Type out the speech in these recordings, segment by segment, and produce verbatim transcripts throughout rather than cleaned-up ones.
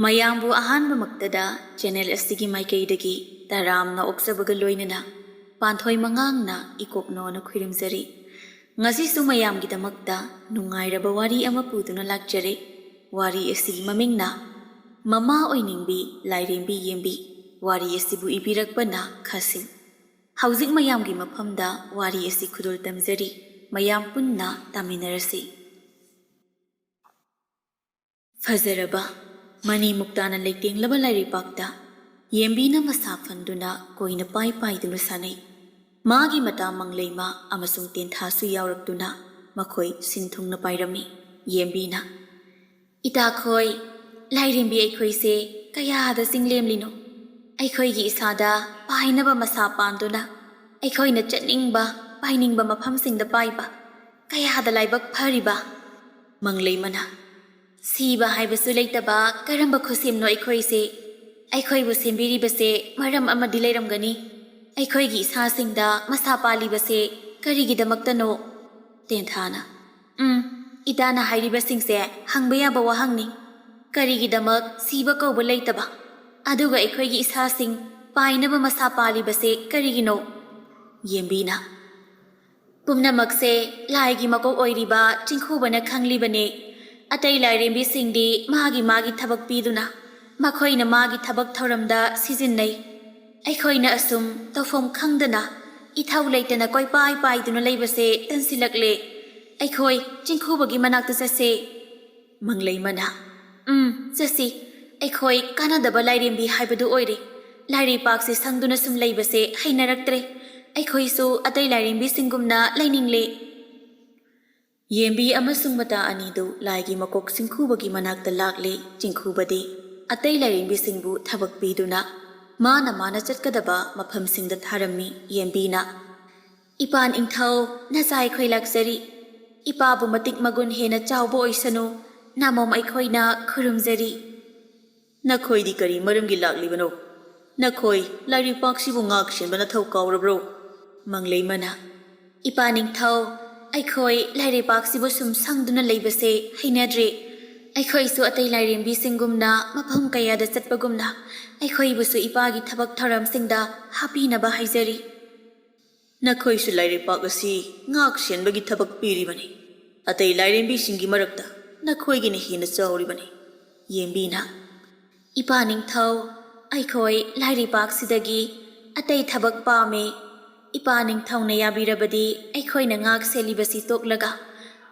ꯃꯌꯥꯝꯕꯨ ꯑꯍꯥꯟꯕꯃꯛꯇꯗ ꯆꯦꯅꯦꯜ ꯑꯁꯤꯒꯤ ꯃꯥꯏꯀꯩꯗꯒꯤ ꯇꯔꯥꯝꯅ ꯑꯣꯛꯆꯕꯒ ꯂꯣꯏꯅꯅ ꯄꯥꯟꯊꯣꯏ ꯃꯉꯥꯡꯅ ꯏꯀꯣꯛꯅꯣꯅ ꯈꯨꯔꯨꯝꯖꯔꯤ꯫ ꯉꯁꯤꯁꯨ ꯃꯌꯥꯝꯒꯤꯗꯃꯛꯇ ꯅꯨꯡꯉꯥꯏꯔꯕ ꯋꯥꯔꯤ ꯑꯃ ꯄꯨꯗꯨꯅ ꯂꯥꯛꯆꯔꯦ꯫ ꯋꯥꯔꯤ ꯑꯁꯤꯒꯤ ꯃꯃꯤꯡꯅ ꯃꯃꯥ ꯑꯣꯏꯅꯤꯡꯕꯤ ꯂꯥꯏꯔꯦꯝꯕꯤ ꯌꯦꯝꯕꯤ꯫ ꯋꯥꯔꯤ ꯑꯁꯤꯕꯨ ꯏꯕꯤꯔꯛꯄꯅ ꯈꯥꯁꯤꯡ꯫ ꯍꯧꯖꯤꯛ ꯃꯌꯥꯝꯒꯤ ꯃꯐꯝꯗ ꯋꯥꯔꯤ ꯑꯁꯤ ꯈꯨꯗꯣꯜ ꯇꯝꯖꯔꯤ꯫ ꯃꯌꯥꯝ ꯄꯨꯟꯅ ꯇꯥꯃꯤꯟꯅꯔꯁꯤ꯫ ꯐꯖꯔꯕ ꯃꯅꯤ ꯃꯨꯛꯇꯥꯅ ꯂꯩꯇꯦꯡꯂꯕ ꯂꯥꯏꯔꯩꯄꯥꯛꯇ ꯌꯦꯝꯕꯤꯅ ꯃꯁꯥ ꯐꯟꯗꯨꯅ ꯀꯣꯏꯅ ꯄꯥꯏ ꯄꯥꯏꯗꯨꯅ ꯁꯥꯟꯅꯩ꯫ ꯃꯥꯒꯤ ꯃꯇꯥ ꯃꯪꯂꯩꯃ ꯑꯃꯁꯨꯡ ꯇꯦꯟꯊꯥꯁꯨ ꯌꯥꯎꯔꯛꯇꯨꯅ ꯃꯈꯣꯏ ꯁꯤꯟ ꯊꯨꯡꯅ ꯄꯥꯏꯔꯝꯃꯤ꯫ ꯌꯦꯝꯕꯤꯅ, "ꯏꯇꯥꯈꯣꯏ, ꯂꯥꯏꯔꯦꯝꯕꯤ ꯑꯩꯈꯣꯏꯁꯦ ꯀꯌꯥꯗ ꯆꯤꯡꯂꯦꯝꯂꯤꯅꯣ? ꯑꯩꯈꯣꯏꯒꯤ ꯏꯁꯥꯗ ꯄꯥꯏꯅꯕ ꯃꯁꯥ ꯄꯥꯟꯗꯨꯅ ꯑꯩꯈꯣꯏꯅ ꯆꯠꯅꯤꯡꯕ, ꯄꯥꯏꯅꯤꯡꯕ ꯃꯐꯝꯁꯤꯡꯗ ꯄꯥꯏꯕ ꯀꯌꯥꯗ ꯂꯥꯏꯕꯛ ꯐꯔꯤꯕ?" ꯃꯪꯂꯩꯃꯅ, "ꯁꯤꯕ ꯍꯥꯏꯕꯁꯨ ꯂꯩꯇꯕ ꯀꯔꯝꯕ ꯈꯨꯁꯦꯝꯅꯣ ꯑꯩꯈꯣꯏꯁꯦ? ꯑꯩꯈꯣꯏꯕꯨ ꯁꯦꯝꯕꯤꯔꯤꯕꯁꯦ ꯃꯔꯝ ꯑꯃꯗꯤ ꯂꯩꯔꯝꯒꯅꯤ꯫ ꯑꯩꯈꯣꯏꯒꯤ ꯏꯁꯥꯁꯤꯡꯗ ꯃꯁꯥ ꯄꯥꯜꯂꯤꯕꯁꯦ ꯀꯔꯤꯒꯤꯗꯃꯛꯇꯅꯣ?" ꯇꯦꯟꯊꯥꯅ, "ꯎꯝ, ꯏꯇꯥꯅ ꯍꯥꯏꯔꯤꯕꯁꯤꯡꯁꯦ ꯍꯪꯕ ꯌꯥꯕ ꯋꯥꯍꯪꯅꯤ꯫ ꯀꯔꯤꯒꯤꯗꯃꯛ ꯁꯤꯕ ꯀꯧꯕ ꯂꯩꯇꯕ, ꯑꯗꯨꯒ ꯑꯩꯈꯣꯏꯒꯤ ꯏꯁꯥꯁꯤꯡ ꯄꯥꯏꯅꯕ ꯃꯁꯥ ꯄꯥꯜꯂꯤꯕꯁꯦ ꯀꯔꯤꯒꯤꯅꯣ?" ꯌꯦꯝꯕꯤꯅ, "ꯄꯨꯝꯅꯃꯛꯁꯦ ꯂꯥꯏꯒꯤ ꯃꯀꯣꯛ ꯑꯣꯏꯔꯤꯕ ꯆꯤꯡꯈꯨꯕꯅ ꯈꯪꯂꯤꯕꯅꯦ꯫ ꯑꯇꯩ ꯂꯥꯏꯔꯦꯝꯕꯤꯁꯤꯡꯗꯤ ꯃꯥꯒꯤ ꯃꯥꯒꯤ ꯊꯕꯛ ꯄꯤꯗꯨꯅ ꯃꯈꯣꯏꯅ ꯃꯥꯒꯤ ꯊꯕꯛ ꯊꯧꯔꯝꯗ ꯁꯤꯖꯤꯟꯅꯩ꯫ ꯑꯩꯈꯣꯏꯅ ꯑꯁꯨꯝ ꯇꯧꯐꯝ ꯈꯪꯗꯅ ꯏꯊꯧ ꯂꯩꯇꯅ ꯀꯣꯏꯄꯥꯏ ꯄꯥꯏꯗꯨꯅ ꯂꯩꯕꯁꯦ ꯇꯟꯁꯤꯜꯂꯛꯂꯦ꯫ ꯑꯩꯈꯣꯏ ꯆꯤꯡꯈꯨꯕꯒꯤ ꯃꯅꯥꯛꯇ ꯆꯠꯁꯦ꯫" ꯃꯪꯂꯩꯃꯅ, "ꯎꯝ, ꯆꯠꯁꯤ꯫ ꯑꯩꯈꯣꯏ ꯀꯥꯟꯅꯗꯕ ꯂꯥꯏꯔꯦꯝꯕꯤ ꯍꯥꯏꯕꯗꯨ ꯑꯣꯏꯔꯦ꯫ ꯂꯥꯏꯔꯩꯄꯥꯛꯁꯤ ꯁꯪꯗꯨꯅ ꯁꯨꯝ ꯂꯩꯕꯁꯦ ꯍꯩꯅꯔꯛꯇ꯭ꯔꯦ꯫ ꯑꯩꯈꯣꯏꯁꯨ ꯑꯇꯩ ꯂꯥꯏꯔꯦꯝꯕꯤꯁꯤꯡꯒꯨꯝꯅ ꯂꯩꯅꯤꯡꯂꯦ꯫" ꯌꯦꯝꯕꯤ ꯑꯃꯁꯨꯡ ꯃꯇꯥ ꯑꯅꯤꯗꯨ ꯂꯥꯏꯒꯤ ꯃꯀꯣꯛ ꯆꯤꯡꯈꯨꯕꯒꯤ ꯃꯅꯥꯛꯇ ꯂꯥꯛꯂꯦ꯫ ꯆꯤꯡꯈꯨꯕꯗꯤ ꯑꯇꯩ ꯂꯥꯏꯔꯦꯝꯕꯤꯁꯤꯡꯕꯨ ꯊꯕꯛ ꯄꯤꯗꯨꯅ ꯃꯥꯅ ꯃꯥꯅ ꯆꯠꯀꯗꯕ ꯃꯐꯝꯁꯤꯡꯗ ꯊꯥꯔꯝꯃꯤ꯫ ꯌꯦꯝꯕꯤꯅ, "ꯏꯄꯥ ꯅꯤꯡꯊꯧ, ꯅꯆꯥ ꯑꯩꯈꯣꯏ ꯂꯥꯛꯆꯔꯤ꯫ ꯏꯄꯥꯕꯨ ꯃꯇꯤꯛ ꯃꯒꯨꯟ ꯍꯦꯟꯅ ꯆꯥꯎꯕ ꯑꯣꯏꯁꯅꯨ꯫ ꯅꯃꯣꯝ ꯑꯩꯈꯣꯏꯅ ꯈꯨꯔꯨꯝꯖꯔꯤ꯫" "ꯅꯈꯣꯏꯗꯤ ꯀꯔꯤ ꯃꯔꯝꯒꯤ ꯂꯥꯛꯂꯤꯕꯅꯣ? ꯅꯈꯣꯏ ꯂꯥꯏꯔꯩꯄꯥꯛꯁꯤꯕꯨ ꯉꯥꯛ ꯁꯦꯟꯕ ꯅꯊꯧ ꯀꯥꯎꯔꯕ꯭ꯔꯣ?" ꯃꯪꯂꯩꯃꯅ, "ꯏꯄꯥ ꯅꯤꯡꯊꯧ, ꯑꯩꯈꯣꯏ ꯂꯥꯏꯔꯩꯄꯥꯛꯁꯤꯕꯨ ꯁꯨꯝ ꯁꯪꯗꯨꯅ ꯂꯩꯕꯁꯦ ꯍꯩꯅꯗ꯭ꯔꯦ꯫ ꯑꯩꯈꯣꯏꯁꯨ ꯑꯇꯩ ꯂꯥꯏꯔꯦꯝꯕꯤꯁꯤꯡꯒꯨꯝꯅ ꯃꯐꯝ ꯀꯌꯥꯗ ꯆꯠꯄꯒꯨꯝꯅ ꯑꯩꯈꯣꯏꯕꯨꯁꯨ ꯏꯄꯥꯒꯤ ꯊꯕꯛ ꯊꯧꯔꯝꯁꯤꯡꯗ ꯍꯥꯞꯄꯤꯅꯕ ꯍꯥꯏꯖꯔꯤ꯫ ꯅꯈꯣꯏꯁꯨ ꯂꯥꯏꯔꯩꯄꯥꯛ ꯑꯁꯤ ꯉꯥꯛ ꯁꯦꯟꯕꯒꯤ ꯊꯕꯛ ꯄꯤꯔꯤꯕꯅꯤ꯫ ꯑꯇꯩ ꯂꯥꯏꯔꯦꯝꯕꯤꯁꯤꯡꯒꯤ ꯃꯔꯛꯇ ꯅꯈꯣꯏꯒꯤꯅ ꯍꯦꯟꯅ ꯆꯥꯎꯔꯤꯕꯅꯤ꯫ ꯌꯦꯟꯕꯤꯅ, "ꯏꯄꯥ ꯅꯤꯡꯊꯧ, ꯑꯩꯈꯣꯏ ꯂꯥꯏꯔꯩꯄꯥꯛꯁꯤꯗꯒꯤ ꯑꯇꯩ ꯊꯕꯛ ꯄꯥꯝꯃꯦ꯫ ꯏꯄꯥ ꯅꯤꯡꯊꯧꯅ ꯌꯥꯕꯤꯔꯕꯗꯤ ꯑꯩꯈꯣꯏꯅ ꯉꯥꯛ ꯁꯦꯜꯂꯤꯕꯁꯤ ꯇꯣꯛꯂꯒ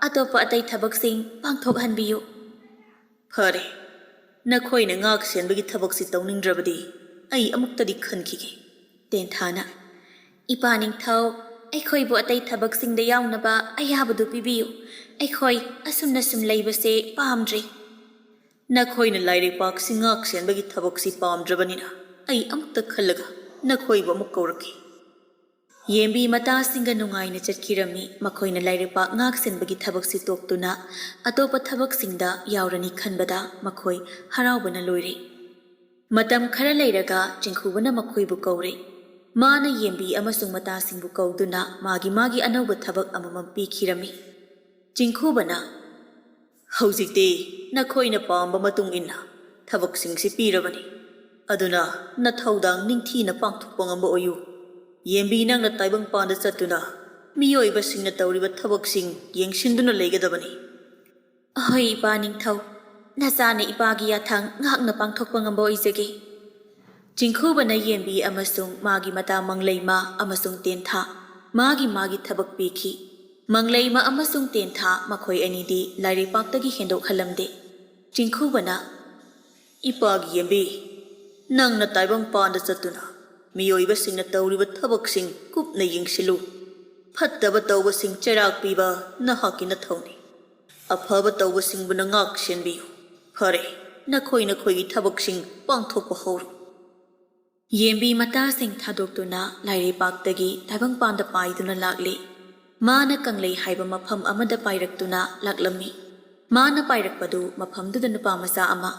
ꯑꯇꯣꯞꯄ ꯑꯇꯩ ꯊꯕꯛꯁꯤꯡ ꯄꯥꯡꯊꯣꯛꯍꯟꯕꯤꯌꯨ"꯫ "ꯐꯔꯦ, ꯅꯈꯣꯏꯅ ꯉꯥꯛ ꯁꯦꯟꯕꯒꯤ ꯊꯕꯛꯁꯤ ꯇꯧꯅꯤꯡꯗ꯭ꯔꯕꯗꯤ ꯑꯩ ꯑꯃꯨꯛꯇꯗꯤ ꯈꯟꯈꯤꯒꯦ"꯫ ꯇꯦꯟꯊꯥꯅ, "ꯏꯄꯥ ꯅꯤꯡꯊꯧ, ꯑꯩꯈꯣꯏꯕꯨ ꯑꯇꯩ ꯊꯕꯛꯁꯤꯡꯗ ꯌꯥꯎꯅꯕ ꯑꯌꯥꯕꯗꯨ ꯄꯤꯕꯤꯌꯨ꯫ ꯑꯩꯈꯣꯏ ꯑꯁꯨꯝꯅ ꯁꯨꯝ ꯂꯩꯕꯁꯦ ꯄꯥꯝꯗ꯭ꯔꯦ"꯫ "ꯅꯈꯣꯏꯅ ꯂꯥꯏꯔꯩꯄꯥꯛꯁꯤ ꯉꯥꯛ ꯁꯦꯟꯕꯒꯤ ꯊꯕꯛꯁꯤ ꯄꯥꯝꯗ꯭ꯔꯕꯅꯤꯅ ꯑꯩ ꯑꯃꯨꯛꯇ ꯈꯜꯂꯒ ꯅꯈꯣꯏꯕꯨ ꯑꯃꯨꯛ ꯀꯧꯔꯛꯀꯦ"꯫ ꯌꯦꯟꯕꯤ ꯃꯇꯥꯁꯤꯡꯒ ꯅꯨꯡꯉꯥꯏꯅ ꯆꯠꯈꯤꯔꯝꯃꯤ꯫ ꯃꯈꯣꯏꯅ ꯂꯥꯏꯔꯩꯄꯥꯛ ꯉꯥꯛ ꯁꯦꯟꯕꯒꯤ ꯊꯕꯛꯁꯤ ꯇꯣꯛꯇꯨꯅ ꯑꯇꯣꯞꯄ ꯊꯕꯛꯁꯤꯡꯗ ꯌꯥꯎꯔꯅꯤ ꯈꯟꯕꯗ ꯃꯈꯣꯏ ꯍꯔꯥꯎꯕꯅ ꯂꯣꯏꯔꯦ꯫ ꯃꯇꯝ ꯈꯔ ꯂꯩꯔꯒ ꯆꯤꯡꯈꯨꯕꯅ ꯃꯈꯣꯏꯕꯨ ꯀꯧꯔꯦ꯫ ꯃꯥꯅ ꯌꯦꯟꯕꯤ ꯑꯃꯁꯨꯡ ꯃꯇꯥꯁꯤꯡꯕꯨ ꯀꯧꯗꯨꯅ ꯃꯥꯒꯤ ꯃꯥꯒꯤ ꯑꯅꯧꯕ ꯊꯕꯛ ꯑꯃꯃꯝ ꯄꯤꯈꯤꯔꯝꯃꯤ꯫ ꯆꯤꯡꯈꯨꯕꯅ, "ꯍꯧꯖꯤꯛꯇꯤ ꯅꯈꯣꯏꯅ ꯄꯥꯝꯕ ꯃꯇꯨꯡ ꯏꯟꯅ ꯊꯕꯛꯁꯤꯡꯁꯤ ꯄꯤꯔꯕꯅꯤ꯫ ꯑꯗꯨꯅ ꯅꯊꯧꯗꯥꯡ ꯅꯤꯡꯊꯤꯅ ꯄꯥꯡꯊꯣꯛꯄ ꯉꯝꯕ ꯑꯣꯏꯌꯨ꯫ ꯌꯦꯟꯕꯤ, ꯅꯪꯅ ꯇꯥꯏꯕꯪꯄꯥꯟꯗ ꯆꯠꯇꯨꯅ ꯃꯤꯑꯣꯏꯕꯁꯤꯡꯅ ꯇꯧꯔꯤꯕ ꯊꯕꯛꯁꯤꯡ ꯌꯦꯡꯁꯤꯟꯗꯨꯅ ꯂꯩꯒꯗꯕꯅꯤ"꯫ "ꯑꯍꯣꯏ ꯏꯄꯥ ꯅꯤꯡꯊꯧ, ꯅꯆꯥꯅ ꯏꯄꯥꯒꯤ ꯌꯥꯊꯪ ꯉꯥꯛꯅ ꯄꯥꯡꯊꯣꯛꯄ ꯉꯝꯕ ꯑꯣꯏꯖꯒꯦ"꯫ ꯆꯤꯡꯈꯨꯕꯅ ꯌꯦꯟꯕꯤ ꯑꯃꯁꯨꯡ ꯃꯥꯒꯤ ꯃꯇꯥ ꯃꯪꯂꯩꯃ ꯑꯃꯁꯨꯡ ꯇꯦꯟꯊꯥ ꯃꯥꯒꯤ ꯃꯥꯒꯤ ꯊꯕꯛ ꯄꯤꯈꯤ꯫ ꯃꯪꯂꯩꯃ ꯑꯃꯁꯨꯡ ꯇꯦꯟꯊꯥ ꯃꯈꯣꯏ ꯑꯅꯤꯗꯤ ꯂꯥꯏꯔꯩꯄꯥꯛꯇꯒꯤ ꯍꯦꯟꯗꯣꯛꯍꯜꯂꯝꯗꯦ꯫ ꯆꯤꯡꯈꯨꯕꯅ, "ꯏꯄꯥꯒꯤ ꯌꯦꯟꯕꯤ, ꯅꯪꯅ ꯇꯥꯏꯕꯪꯄꯥꯟꯗ ꯆꯠꯇꯨꯅ ꯃꯤꯑꯣꯏꯕꯁꯤꯡꯅ ꯇꯧꯔꯤꯕ ꯊꯕꯛꯁꯤꯡ ꯀꯨꯞꯅ ꯌꯦꯡꯁꯤꯜꯂꯨ꯫ ꯐꯠꯇꯕ ꯇꯧꯕꯁꯤꯡ ꯆꯩꯔꯥꯛ ꯄꯤꯕ ꯅꯍꯥꯛꯀꯤ ꯅꯊꯧꯅꯤ꯫ ꯑꯐꯕ ꯇꯧꯕꯁꯤꯡꯕꯨꯅ ꯉꯥꯛ ꯁꯦꯟꯕꯤꯌꯨ꯫ ꯐꯔꯦ, ꯅꯈꯣꯏ ꯅꯈꯣꯏꯒꯤ ꯊꯕꯛꯁꯤꯡ ꯄꯥꯡꯊꯣꯛꯄ ꯍꯧꯔꯣ"꯫ ꯌꯦꯟꯕꯤ ꯃꯇꯥꯁꯤꯡ ꯊꯥꯗꯣꯛꯇꯨꯅ ꯂꯥꯏꯔꯩꯄꯥꯛꯇꯒꯤ ꯇꯥꯏꯕꯪꯄꯥꯟꯗ ꯄꯥꯏꯗꯨꯅ ꯂꯥꯛꯂꯤ꯫ ꯃꯥꯅ ꯀꯪꯂꯩ ꯍꯥꯏꯕ ꯃꯐꯝ ꯑꯃꯗ ꯄꯥꯏꯔꯛꯇꯨꯅ ꯂꯥꯛꯂꯝꯃꯤ꯫ ꯃꯥꯅ ꯄꯥꯏꯔꯛꯄꯗꯨ ꯃꯐꯝꯗꯨꯗ ꯅꯨꯄꯥ ꯃꯆꯥ ꯑꯃ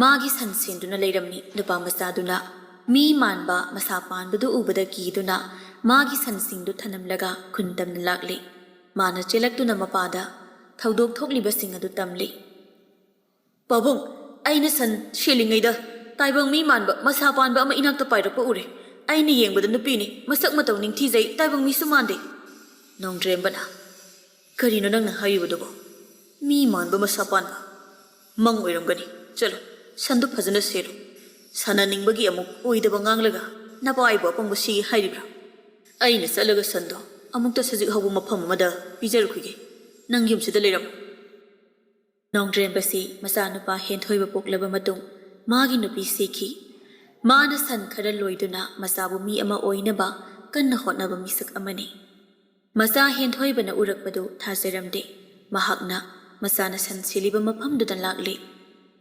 ꯃꯥꯒꯤ ꯁꯟ ꯁꯦꯟꯗꯨꯅ ꯂꯩꯔꯝꯃꯤ꯫ ꯅꯨꯄꯥ ꯃꯆꯥꯗꯨꯅ ꯃꯤ ꯃꯥꯟꯕ ꯃꯁꯥ ꯄꯥꯟꯕꯗꯨ ꯎꯕꯗ ꯀꯤꯗꯨꯅ ꯃꯥꯒꯤ ꯁꯟꯁꯤꯡꯗꯨ ꯊꯅꯝꯂꯒ ꯈꯨꯟ ꯇꯝꯅ ꯂꯥꯛꯂꯤ꯫ ꯃꯥꯅ ꯆꯦꯜꯂꯛꯇꯨꯅ ꯃꯄꯥꯗ ꯊꯧꯗꯣꯛ ꯊꯣꯛꯂꯤꯕꯁꯤꯡ ꯑꯗꯨ ꯇꯝꯂꯤ꯫ ꯄꯥꯕꯨꯡ, ꯑꯩꯅ ꯁꯟ ꯁꯦꯜꯂꯤꯉꯩꯗ ꯇꯥꯏꯕꯪ ꯃꯤ ꯃꯥꯟꯕ ꯃꯁꯥ ꯄꯥꯟꯕ ꯑꯃ ꯏꯅꯥꯛꯇ ꯄꯥꯏꯔꯛꯄ ꯎꯔꯦ꯫ ꯑꯩꯅ ꯌꯦꯡꯕꯗ ꯅꯨꯄꯤꯅꯤ, ꯃꯁꯛ ꯃꯇꯧ ꯅꯤꯡꯊꯤꯖꯩ, ꯇꯥꯏꯕꯪ ꯃꯤꯁꯨ ꯃꯥꯟꯗꯦ꯫ ꯅꯣꯡꯗ꯭ꯔꯦꯝꯕꯅ, "ꯀꯔꯤꯅꯣ ꯅꯪꯅ ꯍꯥꯏꯔꯤꯕꯗꯨꯕꯣ? ꯃꯤ ꯃꯥꯟꯕ ꯃꯁꯥ ꯄꯥꯟꯕ? ꯃꯪ ꯑꯣꯏꯔꯝꯒꯅꯤ꯫ ꯆꯠꯂꯣ, ꯁꯟꯗꯨ ꯐꯖꯅ ꯁꯦꯜꯂꯨ꯫ ꯁꯥꯟꯅꯅꯤꯡꯕꯒꯤ ꯑꯃꯨꯛ ꯑꯣꯏꯗꯕ ꯉꯥꯡꯂꯒ ꯅꯄꯥ ꯑꯩꯕꯨ ꯑꯄꯪꯕ ꯁꯤꯒꯦ ꯍꯥꯏꯔꯤꯕ꯭ꯔꯥ? ꯑꯩꯅ ꯆꯠꯂꯒ ꯁꯟꯗꯣ ꯑꯃꯨꯛꯇ ꯁꯖꯤꯛ ꯍꯧꯕ ꯃꯐꯝ ꯑꯃꯗ ꯄꯤꯖꯔꯨꯈꯤꯒꯦ꯫ ꯅꯪ ꯌꯨꯝꯁꯤꯗ ꯂꯩꯔꯝꯃꯨ꯫" ꯅꯣꯡꯗ꯭ꯔꯦꯝꯕꯁꯤ ꯃꯆꯥꯅꯨꯄꯥ ꯍꯦꯟꯊꯣꯏꯕ ꯄꯣꯛꯂꯕ ꯃꯇꯨꯡ ꯃꯥꯒꯤ ꯅꯨꯄꯤ ꯁꯤꯈꯤ꯫ ꯃꯥꯅ ꯁꯟ ꯈꯔ ꯂꯣꯏꯗꯨꯅ ꯃꯆꯥꯕꯨ ꯃꯤ ꯑꯃ ꯑꯣꯏꯅꯕ ꯀꯟꯅ ꯍꯣꯠꯅꯕ ꯃꯤꯁꯛ ꯑꯃꯅꯤ꯫ ꯃꯆꯥ ꯍꯦꯟꯊꯣꯏꯕꯅ ꯎꯔꯛꯄꯗꯨ ꯊꯥꯖꯔꯝꯗꯦ꯫ ꯃꯍꯥꯛꯅ ꯃꯆꯥꯅ ꯁꯟ ꯁꯤꯜꯂꯤꯕ ꯃꯐꯝꯗꯨꯗ ꯂꯥꯛꯂꯦ꯫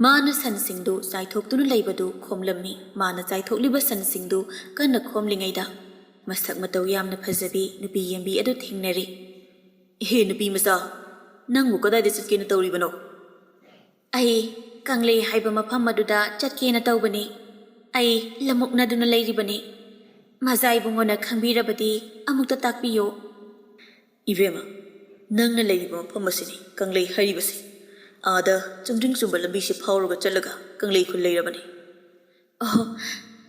ꯃꯥꯅ ꯁꯟꯁꯤꯡꯗꯨ ꯆꯥꯏꯊꯣꯛꯇꯨꯅ ꯂꯩꯕꯗꯨ ꯈꯣꯝꯂꯝꯃꯤ꯫ ꯃꯥꯅ ꯆꯥꯏꯊꯣꯛꯂꯤꯕ ꯁꯟꯁꯤꯡꯗꯨ ꯀꯟꯅ ꯈꯣꯝꯂꯤꯉꯩꯗ ꯃꯁꯛ ꯃꯇꯧ ꯌꯥꯝꯅ ꯐꯖꯕꯤ ꯅꯨꯄꯤ ꯌꯦꯝꯕꯤ ꯑꯗꯨ ꯊꯦꯡꯅꯔꯦ꯫ "ꯏꯍꯦ ꯅꯨꯄꯤ ꯃꯆꯥ, ꯅꯪꯕꯨ ꯀꯗꯥꯏꯗ ꯆꯠꯀꯦꯅ ꯇꯧꯔꯤꯕꯅꯣ?" "ꯑꯩ ꯀꯪꯂꯩ ꯍꯥꯏꯕ ꯃꯐꯝ ꯑꯗꯨꯗ ꯆꯠꯀꯦꯅ ꯇꯧꯕꯅꯤ꯫ ꯑꯩ ꯂꯃꯨꯛꯅꯗꯨꯅ ꯂꯩꯔꯤꯕꯅꯤ꯫ ꯃꯖꯥ ꯏꯕꯨꯡꯉꯣꯅ ꯈꯪꯕꯤꯔꯕꯗꯤ ꯑꯃꯨꯛꯇ ꯇꯥꯛꯄꯤꯌꯨ꯫" "ꯏꯕꯦꯝꯃ, ꯅꯪꯅ ꯂꯩꯔꯤꯕ ꯃꯐꯝ ꯑꯁꯤꯅꯤ ꯀꯪꯂꯩ ꯍꯥꯏꯔꯤꯕꯁꯤ꯫ ꯑꯥꯗ ꯆꯨꯝꯗ꯭ꯔꯤꯡ ꯆꯨꯝꯕ ꯂꯝꯕꯤꯁꯤ ꯐꯥꯎꯔꯒ ꯆꯠꯂꯒ ꯀꯪꯂꯩ ꯈꯨꯜ ꯂꯩꯔꯕꯅꯤ꯫" "ꯑꯣꯍꯣ,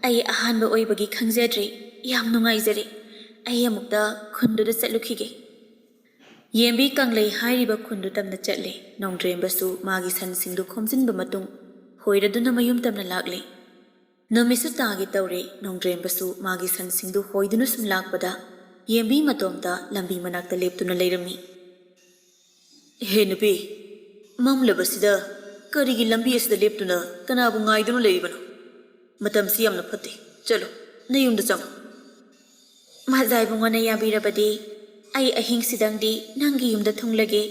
ꯑꯩ ꯑꯍꯥꯟꯕ ꯑꯣꯏꯕꯒꯤ ꯈꯪꯖꯗ꯭ꯔꯦ꯫ ꯌꯥꯝ ꯅꯨꯡꯉꯥꯏꯖꯔꯦ꯫ ꯑꯩ ꯑꯃꯨꯛꯇ ꯈꯨꯟꯗꯨꯗ ꯆꯠꯂꯨꯈꯤꯒꯦ꯫" ꯌꯦꯝꯕꯤ ꯀꯪꯂꯩ ꯍꯥꯏꯔꯤꯕ ꯈꯨꯟꯗꯨ ꯇꯝꯅ ꯆꯠꯂꯦ꯫ ꯅꯣꯡꯗ꯭ꯔꯦꯝꯕꯁꯨ ꯃꯥꯒꯤ ꯁꯟꯁꯤꯡꯗꯨ ꯈꯣꯝꯖꯤꯟꯕ ꯃꯇꯨꯡ ꯍꯣꯏꯔꯗꯨꯅ ꯃꯌꯨꯝ ꯇꯝꯅ ꯂꯥꯛꯂꯦ꯫ ꯅꯨꯃꯤꯠꯁꯨ ꯇꯥꯒꯦ ꯇꯧꯔꯦ꯫ ꯅꯣꯡꯗ꯭ꯔꯦꯝꯕꯁꯨ ꯃꯥꯒꯤ ꯁꯟꯁꯤꯡꯗꯨ ꯍꯣꯏꯗꯨꯅ ꯁꯨꯝ ꯂꯥꯛꯄꯗ ꯌꯦꯝꯕꯤ ꯃꯇꯣꯝꯇ ꯂꯝꯕꯤ ꯃꯅꯥꯛꯇ ꯂꯦꯞꯇꯨꯅ ꯂꯩꯔꯝꯃꯤ꯫ "ꯍꯦ ꯅꯨꯄꯤ, ꯃꯝꯂꯕꯁꯤꯗ ꯀꯔꯤꯒꯤ ꯂꯝꯕꯤ ꯑꯁꯤꯗ ꯂꯦꯞꯇꯨꯅ ꯀꯅꯥꯕꯨ ꯉꯥꯏꯗꯨꯅ ꯂꯩꯔꯤꯕꯅꯣ? ꯃꯇꯝꯁꯤ ꯌꯥꯝꯅ ꯐꯠꯇꯦ꯫ ꯆꯠꯂꯣ, ꯅꯌꯨꯝꯗ ꯆꯪꯉꯣ꯫" "ꯃꯖꯥ ꯏꯕꯨꯡꯉꯣꯅ ꯌꯥꯕꯤꯔꯕꯗꯤ ꯑꯩ ꯑꯍꯤꯡꯁꯤꯗꯪꯗꯤ ꯅꯪꯒꯤ ꯌꯨꯝꯗ ꯊꯨꯡꯂꯒꯦ꯫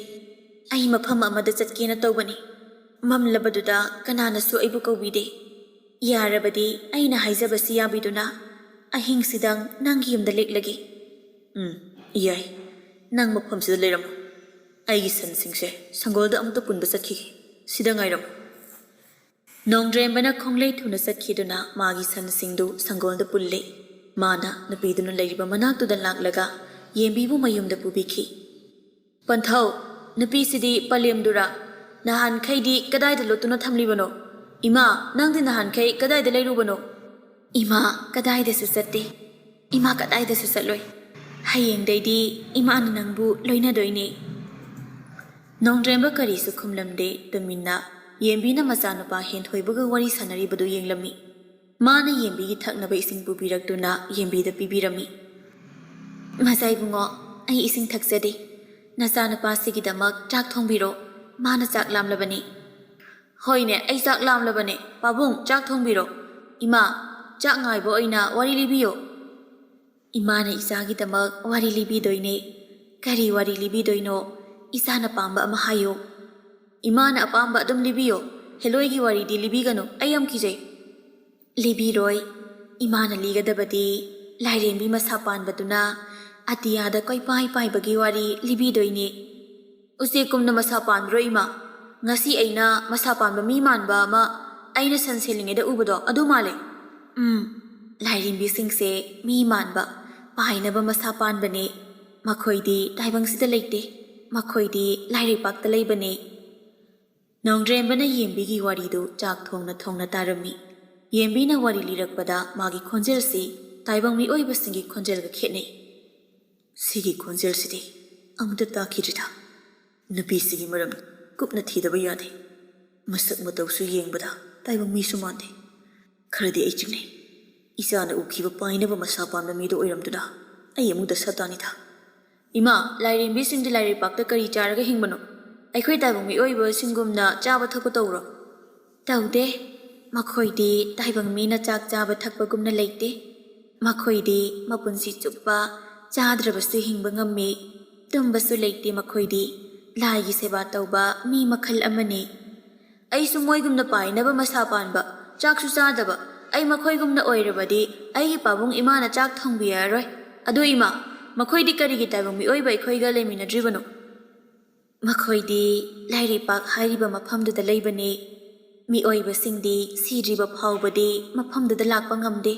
ꯑꯩ ꯃꯐꯝ ꯑꯃꯗ ꯆꯠꯀꯦꯅ ꯇꯧꯕꯅꯤ꯫ ꯃꯝꯂꯕꯗꯨꯗ ꯀꯅꯥꯅꯁꯨ ꯑꯩꯕꯨ ꯀꯧꯕꯤꯗꯦ꯫ ꯌꯥꯔꯕꯗꯤ ꯑꯩꯅ ꯍꯥꯏꯖꯕꯁꯤ ꯌꯥꯕꯤꯗꯨꯅ ꯑꯍꯤꯡꯁꯤꯗꯪ ꯅꯪꯒꯤ ꯌꯨꯝꯗ ꯂꯦꯛꯂꯒꯦ꯫" "ꯎꯝ, ꯌꯥꯏ꯫ ꯅꯪ ꯃꯐꯝꯁꯤꯗ ꯂꯩꯔꯝꯃꯣ꯫ ꯑꯩꯒꯤ ꯁꯟꯁꯤꯡꯁꯦ ꯁꯪꯒꯣꯜꯗ ꯑꯃꯨꯛꯇ ꯄꯨꯟꯕ ꯆꯠꯈꯤꯒꯦ꯫ ꯁꯤꯗ ꯉꯥꯏꯔꯝꯃꯣ꯫" ꯅꯣꯡꯗ꯭ꯔꯦꯝꯕꯅ ꯈꯣꯡꯂꯩ ꯊꯨꯅ ꯆꯠꯈꯤꯗꯨꯅ ꯃꯥꯒꯤ ꯁꯟꯁꯤꯡꯗꯨ ꯁꯪꯒꯣꯜꯗ ꯄꯨꯜꯂꯦ꯫ ꯃꯥꯅ ꯅꯨꯄꯤꯗꯨꯅ ꯂꯩꯔꯤꯕ ꯃꯅꯥꯛꯇꯨꯗ ꯂꯥꯛꯂꯒ ꯌꯦꯝꯕꯤꯕꯨ ꯃꯌꯨꯝꯗ ꯄꯨꯕꯤꯈꯤ꯫ "ꯄꯟꯊꯧ, ꯅꯨꯄꯤꯁꯤꯗꯤ ꯄꯂꯦꯝꯗꯨꯔꯥ?" ꯅꯍꯥꯟꯈꯩꯗꯤ ꯀꯗꯥꯏꯗ ꯂꯣꯠꯇꯨꯅ ꯊꯝꯂꯤꯕꯅꯣ? ꯏꯃꯥ, ꯅꯪꯗꯤ ꯅꯍꯥꯟꯈꯩ ꯀꯗꯥꯏꯗ ꯂꯩꯔꯨꯕꯅꯣ? ꯏꯃꯥ ꯀꯗꯥꯏꯗꯁꯨ ꯆꯠꯇꯦ꯫ ꯏꯃꯥ ꯀꯗꯥꯏꯗꯁꯨ ꯆꯠꯂꯣꯏ꯫ ꯍꯌꯦꯡꯗꯩꯗꯤ ꯏꯃꯥꯅ ꯅꯪꯕꯨ ꯂꯣꯏꯅꯗꯣꯏꯅꯦ꯫ ꯅꯣꯡꯗ꯭ꯔꯦꯝꯕ ꯀꯔꯤꯁꯨ ꯈꯨꯝꯂꯝꯗꯦ꯫ ꯇꯨꯃꯤꯟꯅ ꯌꯦꯟꯕꯤꯅ ꯃꯆꯥꯅꯨꯄꯥ ꯍꯦꯟꯊꯣꯏꯕꯒ ꯋꯥꯔꯤ ꯁꯥꯟꯅꯔꯤꯕꯗꯨ ꯌꯦꯡꯂꯝꯃꯤ꯫ ꯃꯥꯅ ꯌꯦꯟꯕꯤꯒꯤ ꯊꯛꯅꯕ ꯏꯁꯤꯡ ꯄꯨꯕꯤꯔꯛꯇꯨꯅ ꯌꯦꯟꯕꯤꯗ ꯄꯤꯕꯤꯔꯝꯃꯤ꯫ "ꯃꯆꯥ ꯏꯕꯨꯡꯉꯣ, ꯑꯩ ꯏꯁꯤꯡ ꯊꯛꯆꯗꯦ꯫ ꯅꯆꯥꯅꯨꯄꯥꯁꯤꯒꯤꯗꯃꯛ ꯆꯥꯛ ꯊꯣꯡꯕꯤꯔꯣ꯫ ꯃꯥꯅ ꯆꯥꯛ ꯂꯥꯝꯂꯕꯅꯤ꯫" "ꯍꯣꯏꯅꯦ, ꯑꯩ ꯆꯥꯛ ꯂꯥꯝꯂꯕꯅꯦ꯫ ꯄꯥꯕꯨꯡ, ꯆꯥꯛ ꯊꯣꯡꯕꯤꯔꯣ꯫" "ꯏꯃꯥ, ꯆꯥꯛ ꯉꯥꯏꯕ ꯑꯣꯏꯅ ꯋꯥꯔꯤ ꯂꯤꯕꯤꯌꯣ꯫" "ꯏꯃꯥꯅ ꯏꯆꯥꯒꯤꯗꯃꯛ ꯋꯥꯔꯤ ꯂꯤꯕꯤꯗꯣꯏꯅꯦ꯫" "ꯀꯔꯤ ꯋꯥꯔꯤ ꯂꯤꯕꯤꯗꯣꯏꯅꯣ? ꯏꯆꯥꯅ ꯄꯥꯝꯕ ꯑꯃ ꯍꯥꯏꯌꯨ꯫" "ꯏꯃꯥꯅ ꯑꯄꯥꯝꯕ ꯑꯗꯨꯝ ꯂꯤꯕꯤꯌꯣ꯫ ꯍꯦꯂꯣꯏꯒꯤ ꯋꯥꯔꯤꯗꯤ ꯂꯤꯕꯤꯒꯅꯨ, ꯑꯩ ꯌꯥꯝ ꯀꯤꯖꯩ꯫" "ꯂꯤꯕꯤꯔꯣꯏ꯫ ꯏꯃꯥꯅ ꯂꯤꯒꯗꯕꯗꯤ ꯂꯥꯏꯔꯦꯝꯕꯤ ꯃꯁꯥ ꯄꯥꯟꯕꯗꯨꯅ ꯑꯇꯤꯌꯥꯗ ꯀꯣꯏꯄꯥꯏ ꯄꯥꯏꯕꯒꯤ ꯋꯥꯔꯤ ꯂꯤꯕꯤꯗꯣꯏꯅꯦ꯫" "ꯎꯆꯦꯛꯀꯨꯝꯅ ꯃꯁꯥ ꯄꯥꯟꯕ꯭ꯔꯣ, ꯏꯃꯥ? ꯉꯁꯤ ꯑꯩꯅ ꯃꯁꯥ ꯄꯥꯟꯕ ꯃꯤ ꯃꯥꯟꯕ ꯑꯃ ꯑꯩꯅ ꯁꯟ ꯁꯦꯜꯂꯤꯉꯩꯗ ꯎꯕꯗꯣ, ꯑꯗꯨ ꯃꯥꯜꯂꯦ꯫" "ꯎꯝ, ꯂꯥꯏꯔꯦꯝꯕꯤꯁꯤꯡꯁꯦ ꯃꯤ ꯃꯥꯟꯕ, ꯄꯥꯏꯅꯕ ꯃꯁꯥ ꯄꯥꯟꯕꯅꯦ꯫ ꯃꯈꯣꯏꯗꯤ ꯇꯥꯏꯕꯪꯁꯤꯗ ꯂꯩꯇꯦ꯫ ꯃꯈꯣꯏꯗꯤ ꯂꯥꯏꯔꯩꯄꯥꯛꯇ ꯂꯩꯕꯅꯦ꯫" ꯅꯣꯡꯗ꯭ꯔꯦꯝꯕꯅ ꯌꯦꯟꯕꯤꯒꯤ ꯋꯥꯔꯤꯗꯨ ꯆꯥꯛ ꯊꯣꯡꯅ ꯊꯣꯡꯅ ꯇꯥꯔꯝꯃꯤ꯫ ꯌꯦꯟꯕꯤꯅ ꯋꯥꯔꯤ ꯂꯤꯔꯛꯄꯗ ꯃꯥꯒꯤ ꯈꯣꯟꯖꯦꯜꯁꯤ ꯇꯥꯏꯕꯪ ꯃꯤꯑꯣꯏꯕꯁꯤꯡꯒꯤ ꯈꯣꯟꯖꯦꯜꯒ ꯈꯦꯠꯅꯩ꯫ "ꯁꯤꯒꯤ ꯈꯣꯟꯖꯦꯜꯁꯤꯗꯤ ꯑꯃꯨꯛꯇ ꯇꯥꯈꯤꯗ꯭ꯔꯤꯗ꯫ ꯅꯨꯄꯤꯁꯤꯒꯤ ꯃꯔꯝ ꯀꯨꯞꯅ ꯊꯤꯗꯕ ꯌꯥꯗꯦ꯫ ꯃꯁꯛ ꯃꯇꯧꯁꯨ ꯌꯦꯡꯕꯗ ꯇꯥꯏꯕꯪ ꯃꯤꯁꯨ ꯃꯥꯟꯗꯦ꯫ ꯈꯔꯗꯤ ꯑꯩ ꯆꯤꯡꯅꯩ꯫ ꯏꯆꯥꯅ ꯎꯈꯤꯕ ꯄꯥꯏꯅꯕ ꯃꯁꯥ ꯄꯥꯟꯕ ꯃꯤꯗꯣ ꯑꯣꯏꯔꯝꯗꯨꯅ ꯑꯩ ꯑꯃꯨꯛ ꯗꯁꯥ ꯇꯥꯅꯤꯗ꯫" "ꯏꯃꯥ, ꯂꯥꯏꯔꯦꯝꯕꯤꯁꯤꯡꯗꯤ ꯂꯥꯏꯔꯩꯄꯥꯛꯇ ꯀꯔꯤ ꯆꯥꯔꯒ ꯍꯤꯡꯕꯅꯣ? ꯑꯩꯈꯣꯏ ꯇꯥꯏꯕꯪ ꯃꯤꯑꯣꯏꯕꯁꯤꯡꯒꯨꯝꯅ ꯆꯥꯕ ꯊꯛꯄ ꯇꯧꯕ꯭ꯔꯣ?" "ꯇꯧꯗꯦ꯫ ꯃꯈꯣꯏꯗꯤ ꯇꯥꯏꯕꯪ ꯃꯤꯅ ꯆꯥꯛ ꯆꯥꯕ ꯊꯛꯄꯒꯨꯝꯅ ꯂꯩꯇꯦ꯫ ꯃꯈꯣꯏꯗꯤ ꯃꯄꯨꯟꯁꯤ ꯆꯨꯞꯄ ꯆꯥꯗ꯭ꯔꯕꯁꯨ ꯍꯤꯡꯕ ꯉꯝꯃꯤ꯫ ꯇꯨꯝꯕꯁꯨ ꯂꯩꯇꯦ ꯃꯈꯣꯏꯗꯤ꯫ ꯂꯥꯏꯒꯤ ꯁꯦꯕꯥ ꯇꯧꯕ ꯃꯤ ꯃꯈꯜ ꯑꯃꯅꯤ꯫" "ꯑꯩꯁꯨ ꯃꯣꯏꯒꯨꯝꯅ ꯄꯥꯏꯅꯕ ꯃꯁꯥ ꯄꯥꯟꯕ, ꯆꯥꯛꯁꯨ ꯆꯥꯗꯕ, ꯑꯩ ꯃꯈꯣꯏꯒꯨꯝꯅ ꯑꯣꯏꯔꯕꯗꯤ ꯑꯩꯒꯤ ꯄꯥꯕꯨꯡ ꯏꯃꯥꯅ ꯆꯥꯛ ꯊꯣꯡꯕꯤꯔꯔꯣꯏ꯫ ꯑꯗꯨ ꯏꯃꯥ, ꯃꯈꯣꯏꯗꯤ ꯀꯔꯤꯒꯤ ꯇꯥꯏꯕꯪ ꯃꯤꯑꯣꯏꯕ ꯑꯩꯈꯣꯏꯒ ꯂꯩꯃꯤꯟꯅꯗ꯭ꯔꯤꯕꯅꯣ?" "ꯃꯈꯣꯏꯗꯤ ꯂꯥꯏꯔꯩꯄꯥꯛ ꯍꯥꯏꯔꯤꯕ ꯃꯐꯝꯗꯨꯗ ꯂꯩꯕꯅꯤ꯫ ꯃꯤꯑꯣꯏꯕꯁꯤꯡꯗꯤ ꯁꯤꯗ꯭ꯔꯤꯕ ꯐꯥꯎꯕꯗꯤ ꯃꯐꯝꯗꯨꯗ ꯂꯥꯛꯄ ꯉꯝꯗꯦ꯫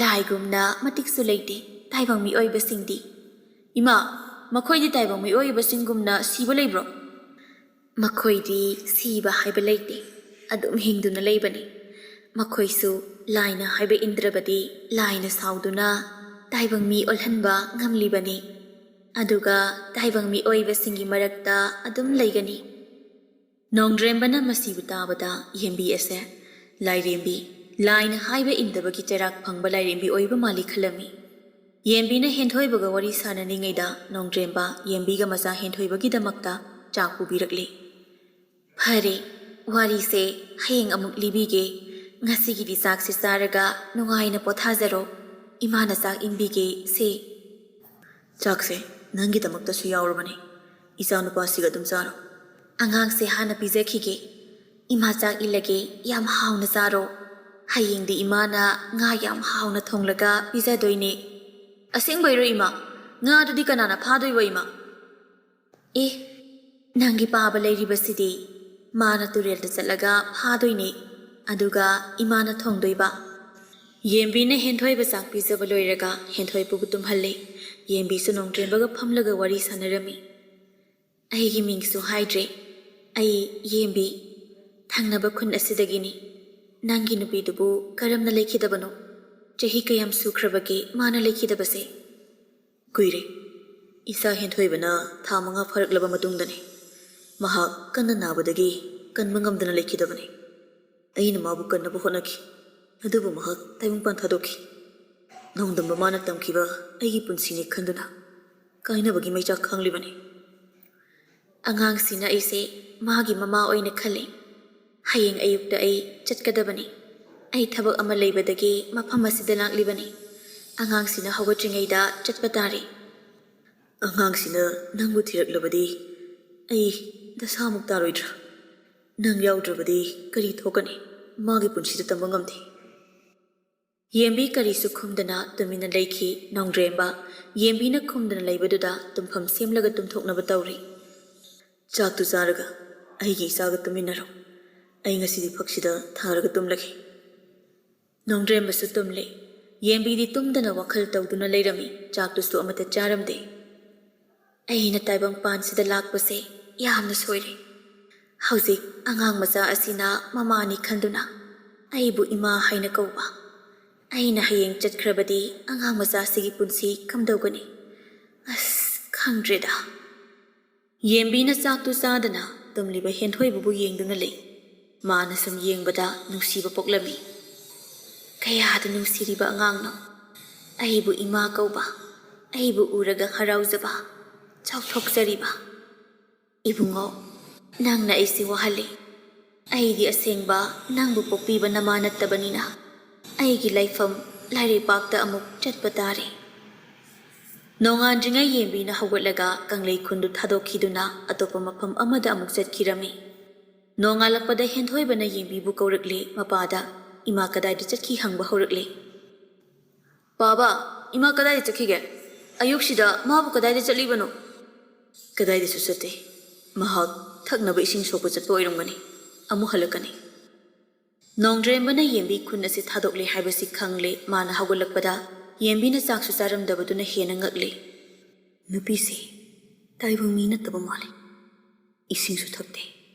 ꯂꯥꯏꯒꯨꯝꯅ ꯃꯇꯤꯛꯁꯨ ꯂꯩꯇꯦ ꯇꯥꯏꯕꯪ ꯃꯤꯑꯣꯏꯕꯁꯤꯡꯗꯤ꯫" "ꯏꯃꯥ, ꯃꯈꯣꯏꯗꯤ ꯇꯥꯏꯕꯪ ꯃꯤꯑꯣꯏꯕꯁꯤꯡꯒꯨꯝꯅ ꯁꯤꯕ ꯂꯩꯕ꯭ꯔꯣ?" ꯃꯈꯣꯏꯗꯤ ꯁꯤꯕ ꯍꯥꯏꯕ ꯂꯩꯇꯦ, ꯑꯗꯨꯝ ꯍꯤꯡꯗꯨꯅ ꯂꯩꯕꯅꯤ꯫ ꯃꯈꯣꯏꯁꯨ ꯂꯥꯏꯅ ꯍꯥꯏꯕ ꯏꯟꯗ꯭ꯔꯕꯗꯤ ꯂꯥꯏꯅ ꯁꯥꯎꯗꯨꯅ ꯇꯥꯏꯕꯪ ꯃꯤ ꯑꯣꯜꯍꯟꯕ ꯉꯝꯂꯤꯕꯅꯤ꯫ ꯑꯗꯨꯒ ꯇꯥꯏꯕꯪ ꯃꯤꯑꯣꯏꯕꯁꯤꯡꯒꯤ ꯃꯔꯛꯇ ꯑꯗꯨꯝ ꯂꯩꯒꯅꯤ꯫ ꯅꯣꯡꯗ꯭ꯔꯦꯝꯕꯅ ꯃꯁꯤꯕꯨ ꯇꯥꯕꯗ ꯌꯦꯝꯕꯤ ꯑꯁꯦ ꯂꯥꯏꯔꯦꯝꯕꯤ, ꯂꯥꯏꯅ ꯍꯥꯏꯕ ꯏꯟꯗꯕꯒꯤ ꯆꯩꯔꯥꯛ ꯐꯪꯕ ꯂꯥꯏꯔꯦꯝꯕꯤ ꯑꯣꯏꯕ ꯃꯥꯜꯂꯤ ꯈꯜꯂꯝꯃꯤ꯫ ꯌꯦꯝꯕꯤꯅ ꯍꯦꯟꯊꯣꯏꯕꯒ ꯋꯥꯔꯤ ꯁꯥꯟꯅꯔꯤꯉꯩꯗ ꯅꯣꯡꯗ꯭ꯔꯦꯝꯕ ꯌꯦꯝꯕꯤꯒ ꯃꯆꯥ ꯍꯦꯟꯊꯣꯏꯕꯒꯤꯗꯃꯛꯇ ꯆꯥꯛ ꯄꯨꯕꯤꯔꯛꯂꯤ꯫ "ꯐꯔꯦ, ꯋꯥꯔꯤꯁꯦ ꯍꯌꯦꯡ ꯑꯃꯨꯛ ꯂꯤꯕꯤꯒꯦ꯫ ꯉꯁꯤꯒꯤꯗꯤ ꯆꯥꯛꯁꯦ ꯆꯥꯔꯒ ꯅꯨꯡꯉꯥꯏꯅ ꯄꯣꯊꯥꯖꯔꯣ꯫ ꯏꯃꯥꯅ ꯆꯥꯛ ꯏꯟꯕꯤꯒꯦ ꯁꯦ꯫" "ꯆꯥꯛꯁꯦ ꯅꯪꯒꯤꯗꯃꯛꯇꯁꯨ ꯌꯥꯎꯔꯕꯅꯤ꯫ ꯏꯆꯥꯅꯨꯄꯥꯁꯤꯒ ꯑꯗꯨꯝ ꯆꯥꯔꯣ꯫" "ꯑꯉꯥꯡꯁꯦ ꯍꯥꯟꯅ ꯄꯤꯖꯈꯤꯒꯦ꯫ ꯏꯃꯥ ꯆꯥꯛ ꯏꯜꯂꯒꯦ, ꯌꯥꯝ ꯍꯥꯎꯅ ꯆꯥꯔꯣ꯫ ꯍꯌꯦꯡꯗꯤ ꯏꯃꯥꯅ ꯉꯥ ꯌꯥꯝ ꯍꯥꯎꯅ ꯊꯣꯡꯂꯒ ꯄꯤꯖꯗꯣꯏꯅꯦ꯫" "ꯑꯁꯦꯡꯕꯩꯔꯣ ꯏꯃꯥ? ꯉꯥꯗꯨꯗꯤ ꯀꯅꯥꯅ ꯐꯥꯗꯣꯏꯕ ꯏꯃꯥ?" "ꯑꯦ, ꯅꯪꯒꯤ ꯄꯥꯕ ꯂꯩꯔꯤꯕꯁꯤꯗꯤ꯫ ꯃꯥꯅ ꯇꯨꯔꯦꯜꯗ ꯆꯠꯂꯒ ꯐꯥꯗꯣꯏꯅꯦ, ꯑꯗꯨꯒ ꯏꯃꯥꯅ ꯊꯣꯡꯗꯣꯏꯕ꯫" ꯌꯦꯝꯕꯤꯅ ꯍꯦꯟꯊꯣꯏꯕ ꯆꯥꯛ ꯄꯤꯖꯕ ꯂꯣꯏꯔꯒ ꯍꯦꯟꯊꯣꯏꯕꯕꯨ ꯇꯨꯝꯍꯜꯂꯦ꯫ ꯌꯦꯝꯕꯤꯁꯨ ꯅꯣꯡꯗ꯭ꯔꯦꯝꯕꯒ ꯐꯝꯂꯒ ꯋꯥꯔꯤ ꯁꯥꯟꯅꯔꯝꯃꯤ꯫ "ꯑꯩꯒꯤ ꯃꯤꯡꯁꯨ ꯍꯥꯏꯗ꯭ꯔꯦ꯫ ꯑꯩ ꯌꯦꯝꯕꯤ, ꯊꯪꯅꯕ ꯈꯨꯟ ꯑꯁꯤꯗꯒꯤꯅꯤ꯫ ꯅꯪꯒꯤ ꯅꯨꯄꯤꯗꯨꯕꯨ ꯀꯔꯝꯅ ꯂꯩꯈꯤꯗꯕꯅꯣ? ꯆꯍꯤ ꯀꯌꯥꯝ ꯁꯨꯈ꯭ꯔꯕꯒꯦ ꯃꯥꯅ ꯂꯩꯈꯤꯗꯕꯁꯦ?" "ꯀꯨꯏꯔꯦ꯫ ꯏꯆꯥ ꯍꯦꯟꯊꯣꯏꯕꯅ ꯊꯥ ꯃꯉꯥ ꯐꯥꯔꯛꯂꯕ ꯃꯇꯨꯡꯗꯅꯤ꯫ ꯃꯍꯥꯛ ꯀꯟꯅ ꯅꯥꯕꯗꯒꯤ ꯀꯟꯕ ꯉꯝꯗꯅ ꯂꯩꯈꯤꯗꯕꯅꯤ꯫ ꯑꯩꯅ ꯃꯥꯕꯨ ꯀꯟꯅꯕ ꯍꯣꯠꯅꯈꯤ, ꯑꯗꯨꯕꯨ ꯃꯍꯥꯛ ꯇꯥꯏꯕꯪꯄꯥꯟ ꯊꯥꯗꯣꯛꯈꯤ꯫ ꯅꯣꯡꯗꯝꯕ ꯃꯥꯅ ꯇꯝꯈꯤꯕ ꯑꯩꯒꯤ ꯄꯨꯟꯁꯤꯅꯤ ꯈꯟꯗꯨꯅ ꯀꯥꯏꯅꯕꯒꯤ ꯃꯩꯆꯥꯛ ꯈꯥꯡꯂꯤꯕꯅꯤ꯫" "ꯑꯉꯥꯡꯁꯤꯅ ꯑꯩꯁꯦ ꯃꯥꯒꯤ ꯃꯃꯥ ꯑꯣꯏꯅ ꯈꯜꯂꯤ꯫ ꯍꯌꯦꯡ ꯑꯌꯨꯛꯇ ꯑꯩ ꯆꯠꯀꯗꯕꯅꯤ꯫ ꯑꯩ ꯊꯕꯛ ꯑꯃ ꯂꯩꯕꯗꯒꯤ ꯃꯐꯝ ꯑꯁꯤꯗ ꯂꯥꯛꯂꯤꯕꯅꯤ꯫ ꯑꯉꯥꯡꯁꯤꯅ ꯍꯧꯒꯠꯇ꯭ꯔꯤꯉꯩꯗ ꯆꯠꯄ ꯇꯥꯔꯦ꯫" "ꯑꯉꯥꯡꯁꯤꯅ ꯅꯪꯕꯨ ꯊꯤꯔꯛꯂꯕꯗꯤ ꯑꯩ ꯗꯁꯥꯃꯨꯛ ꯇꯥꯔꯣꯏꯗ꯭ꯔꯥ? ꯅꯪ ꯌꯥꯎꯗ꯭ꯔꯕꯗꯤ ꯀꯔꯤ ꯊꯣꯛꯀꯅꯤ? ꯃꯥꯒꯤ ꯄꯨꯟꯁꯤꯗ ꯇꯝꯕ ꯉꯝꯗꯦ꯫" ꯌꯦꯝꯕꯤ ꯀꯔꯤꯁꯨ ꯈꯨꯝꯗꯅ ꯇꯨꯃꯤꯟꯅ ꯂꯩꯈꯤ꯫ ꯅꯣꯡꯗ꯭ꯔꯦꯝꯕ ꯌꯦꯝꯕꯤꯅ ꯈꯨꯝꯗꯅ ꯂꯩꯕꯗꯨꯗ ꯇꯨꯝꯐꯝ ꯁꯦꯝꯂꯒ ꯇꯨꯝꯊꯣꯛꯅꯕ ꯇꯧꯔꯤ꯫ "ꯆꯥꯛꯇꯨ ꯆꯥꯔꯒ ꯑꯩꯒꯤ ꯏꯆꯥꯒ ꯇꯨꯃꯤꯟꯅꯔꯣ꯫ ꯑꯩ ꯉꯁꯤꯗꯤ ꯐꯛꯁꯤꯗ ꯊꯥꯔꯒ ꯇꯨꯝꯂꯒꯦ꯫" ꯅꯣꯡꯗ꯭ꯔꯦꯝꯕꯁꯨ ꯇꯨꯝꯂꯦ꯫ ꯌꯦꯝꯕꯤꯗꯤ ꯇꯨꯝꯗꯅ ꯋꯥꯈꯜ ꯇꯧꯗꯨꯅ ꯂꯩꯔꯝꯃꯤ꯫ ꯆꯥꯛꯇꯨꯁꯨ ꯑꯃꯠꯇ ꯆꯥꯔꯝꯗꯦ꯫ "ꯑꯩꯅ ꯇꯥꯏꯕꯪꯄꯥꯟꯁꯤꯗ ꯂꯥꯛꯄꯁꯦ ꯌꯥꯝꯅ ꯁꯣꯏꯔꯦ꯫ ꯍꯧꯖꯤꯛ ꯑꯉꯥꯡ ꯃꯆꯥ ꯑꯁꯤꯅ ꯃꯃꯥꯅꯤ ꯈꯟꯗꯨꯅ ꯑꯩꯕꯨ ꯏꯃꯥ ꯍꯥꯏꯅ ꯀꯧꯕ꯫ ꯑꯩꯅ ꯍꯌꯦꯡ ꯆꯠꯈ꯭ꯔꯕꯗꯤ ꯑꯉꯥꯡ ꯃꯆꯥꯁꯤꯒꯤ ꯄꯨꯟꯁꯤ ꯀꯝꯗꯧꯒꯅꯤ? ꯑꯁ, ꯈꯪꯗ꯭ꯔꯦꯗ꯫ ꯌꯦꯟꯕꯤꯅ ꯆꯥꯛꯇꯨ ꯆꯥꯗꯅ ꯇꯨꯝꯂꯤꯕ ꯍꯦꯟꯊꯣꯏꯕꯕꯨ ꯌꯦꯡꯗꯨꯅ ꯂꯩ꯫ ꯃꯥꯅ ꯁꯨꯝ ꯌꯦꯡꯕꯗ ꯅꯨꯡꯁꯤꯕ ꯄꯣꯛꯂꯝꯃꯤ꯫ ꯀꯌꯥꯗ ꯅꯨꯡꯁꯤꯔꯤꯕ ꯑꯉꯥꯡꯅꯣ! ꯑꯩꯕꯨ ꯏꯃꯥ ꯀꯧꯕ, ꯑꯩꯕꯨ ꯎꯔꯒ ꯍꯔꯥꯎꯖꯕ, ꯆꯥꯎꯊꯣꯛꯆꯔꯤꯕ꯫ ꯏꯕꯨꯡꯉꯣ, ꯅꯪꯅ ꯑꯩꯁꯦ ꯋꯥꯍꯜꯂꯤ꯫ ꯑꯩꯗꯤ ꯑꯁꯦꯡꯕ ꯅꯪꯕꯨ ꯄꯣꯛꯄꯤꯕ ꯅꯃꯥ ꯅꯠꯇꯕꯅꯤꯅ ꯑꯩꯒꯤ ꯂꯩꯐꯝ ꯂꯥꯏꯔꯩꯄꯥꯛꯇ ꯑꯃꯨꯛ ꯆꯠꯄ ꯇꯥꯔꯦ꯫ ꯅꯣꯡꯉꯥꯟꯗ꯭ꯔꯤꯉꯩ ꯌꯦꯟꯕꯤꯅ ꯍꯧꯒꯠꯂꯒ ꯀꯪꯂꯩ ꯈꯨꯟꯗꯨ ꯊꯥꯗꯣꯛꯈꯤꯗꯨꯅ ꯑꯇꯣꯞꯄ ꯃꯐꯝ ꯑꯃꯗ ꯑꯃꯨꯛ ꯆꯠꯈꯤꯔꯝꯃꯤ꯫ ꯅꯣꯡꯉꯥꯜꯂꯛꯄꯗ ꯍꯦꯟꯊꯣꯏꯕꯅ ꯌꯦꯟꯕꯤꯕꯨ ꯀꯧꯔꯛꯂꯦ꯫ ꯃꯄꯥꯗ ꯏꯃꯥ ꯀꯗꯥꯏꯗ ꯆꯠꯈꯤ ꯍꯪꯕ ꯍꯧꯔꯛꯂꯦ꯫ "ꯄꯥꯕ, ꯏꯃꯥ ꯀꯗꯥꯏꯗ ꯆꯠꯈꯤꯒꯦ? ꯑꯌꯨꯛꯁꯤꯗ ꯃꯥꯕꯨ ꯀꯗꯥꯏꯗ ꯆꯠꯂꯤꯕꯅꯣ?" "ꯀꯗꯥꯏꯗꯁꯨ ꯆꯠꯇꯦ꯫ ꯃꯍꯥꯛ ꯊꯛꯅꯕ ꯏꯁꯤꯡ ꯁꯣꯛꯄ ꯆꯠꯄ ꯑꯣꯏꯔꯝꯒꯅꯤ꯫ ꯑꯃꯨꯛ ꯍꯜꯂꯛꯀꯅꯤ꯫" ꯅꯣꯡꯗ꯭ꯔꯦꯝꯕꯅ ꯌꯦꯟꯕꯤ ꯈꯨꯟ ꯑꯁꯤ ꯊꯥꯗꯣꯛꯂꯦ ꯍꯥꯏꯕꯁꯤ ꯈꯪꯂꯦ꯫ ꯃꯥꯅ ꯍꯧꯒꯠꯂꯛꯄꯗ ꯌꯦꯟꯕꯤꯅ ꯆꯥꯛꯁꯨ ꯆꯥꯔꯝꯗꯕꯗꯨꯅ ꯍꯦꯟꯅ ꯉꯛꯂꯦ꯫ "ꯅꯨꯄꯤꯁꯦ ꯇꯥꯏꯕꯪ ꯃꯤ ꯅꯠꯇꯕ ꯃꯥꯜꯂꯦ꯫ ꯏꯁꯤꯡꯁꯨ ꯊꯛꯇꯦ,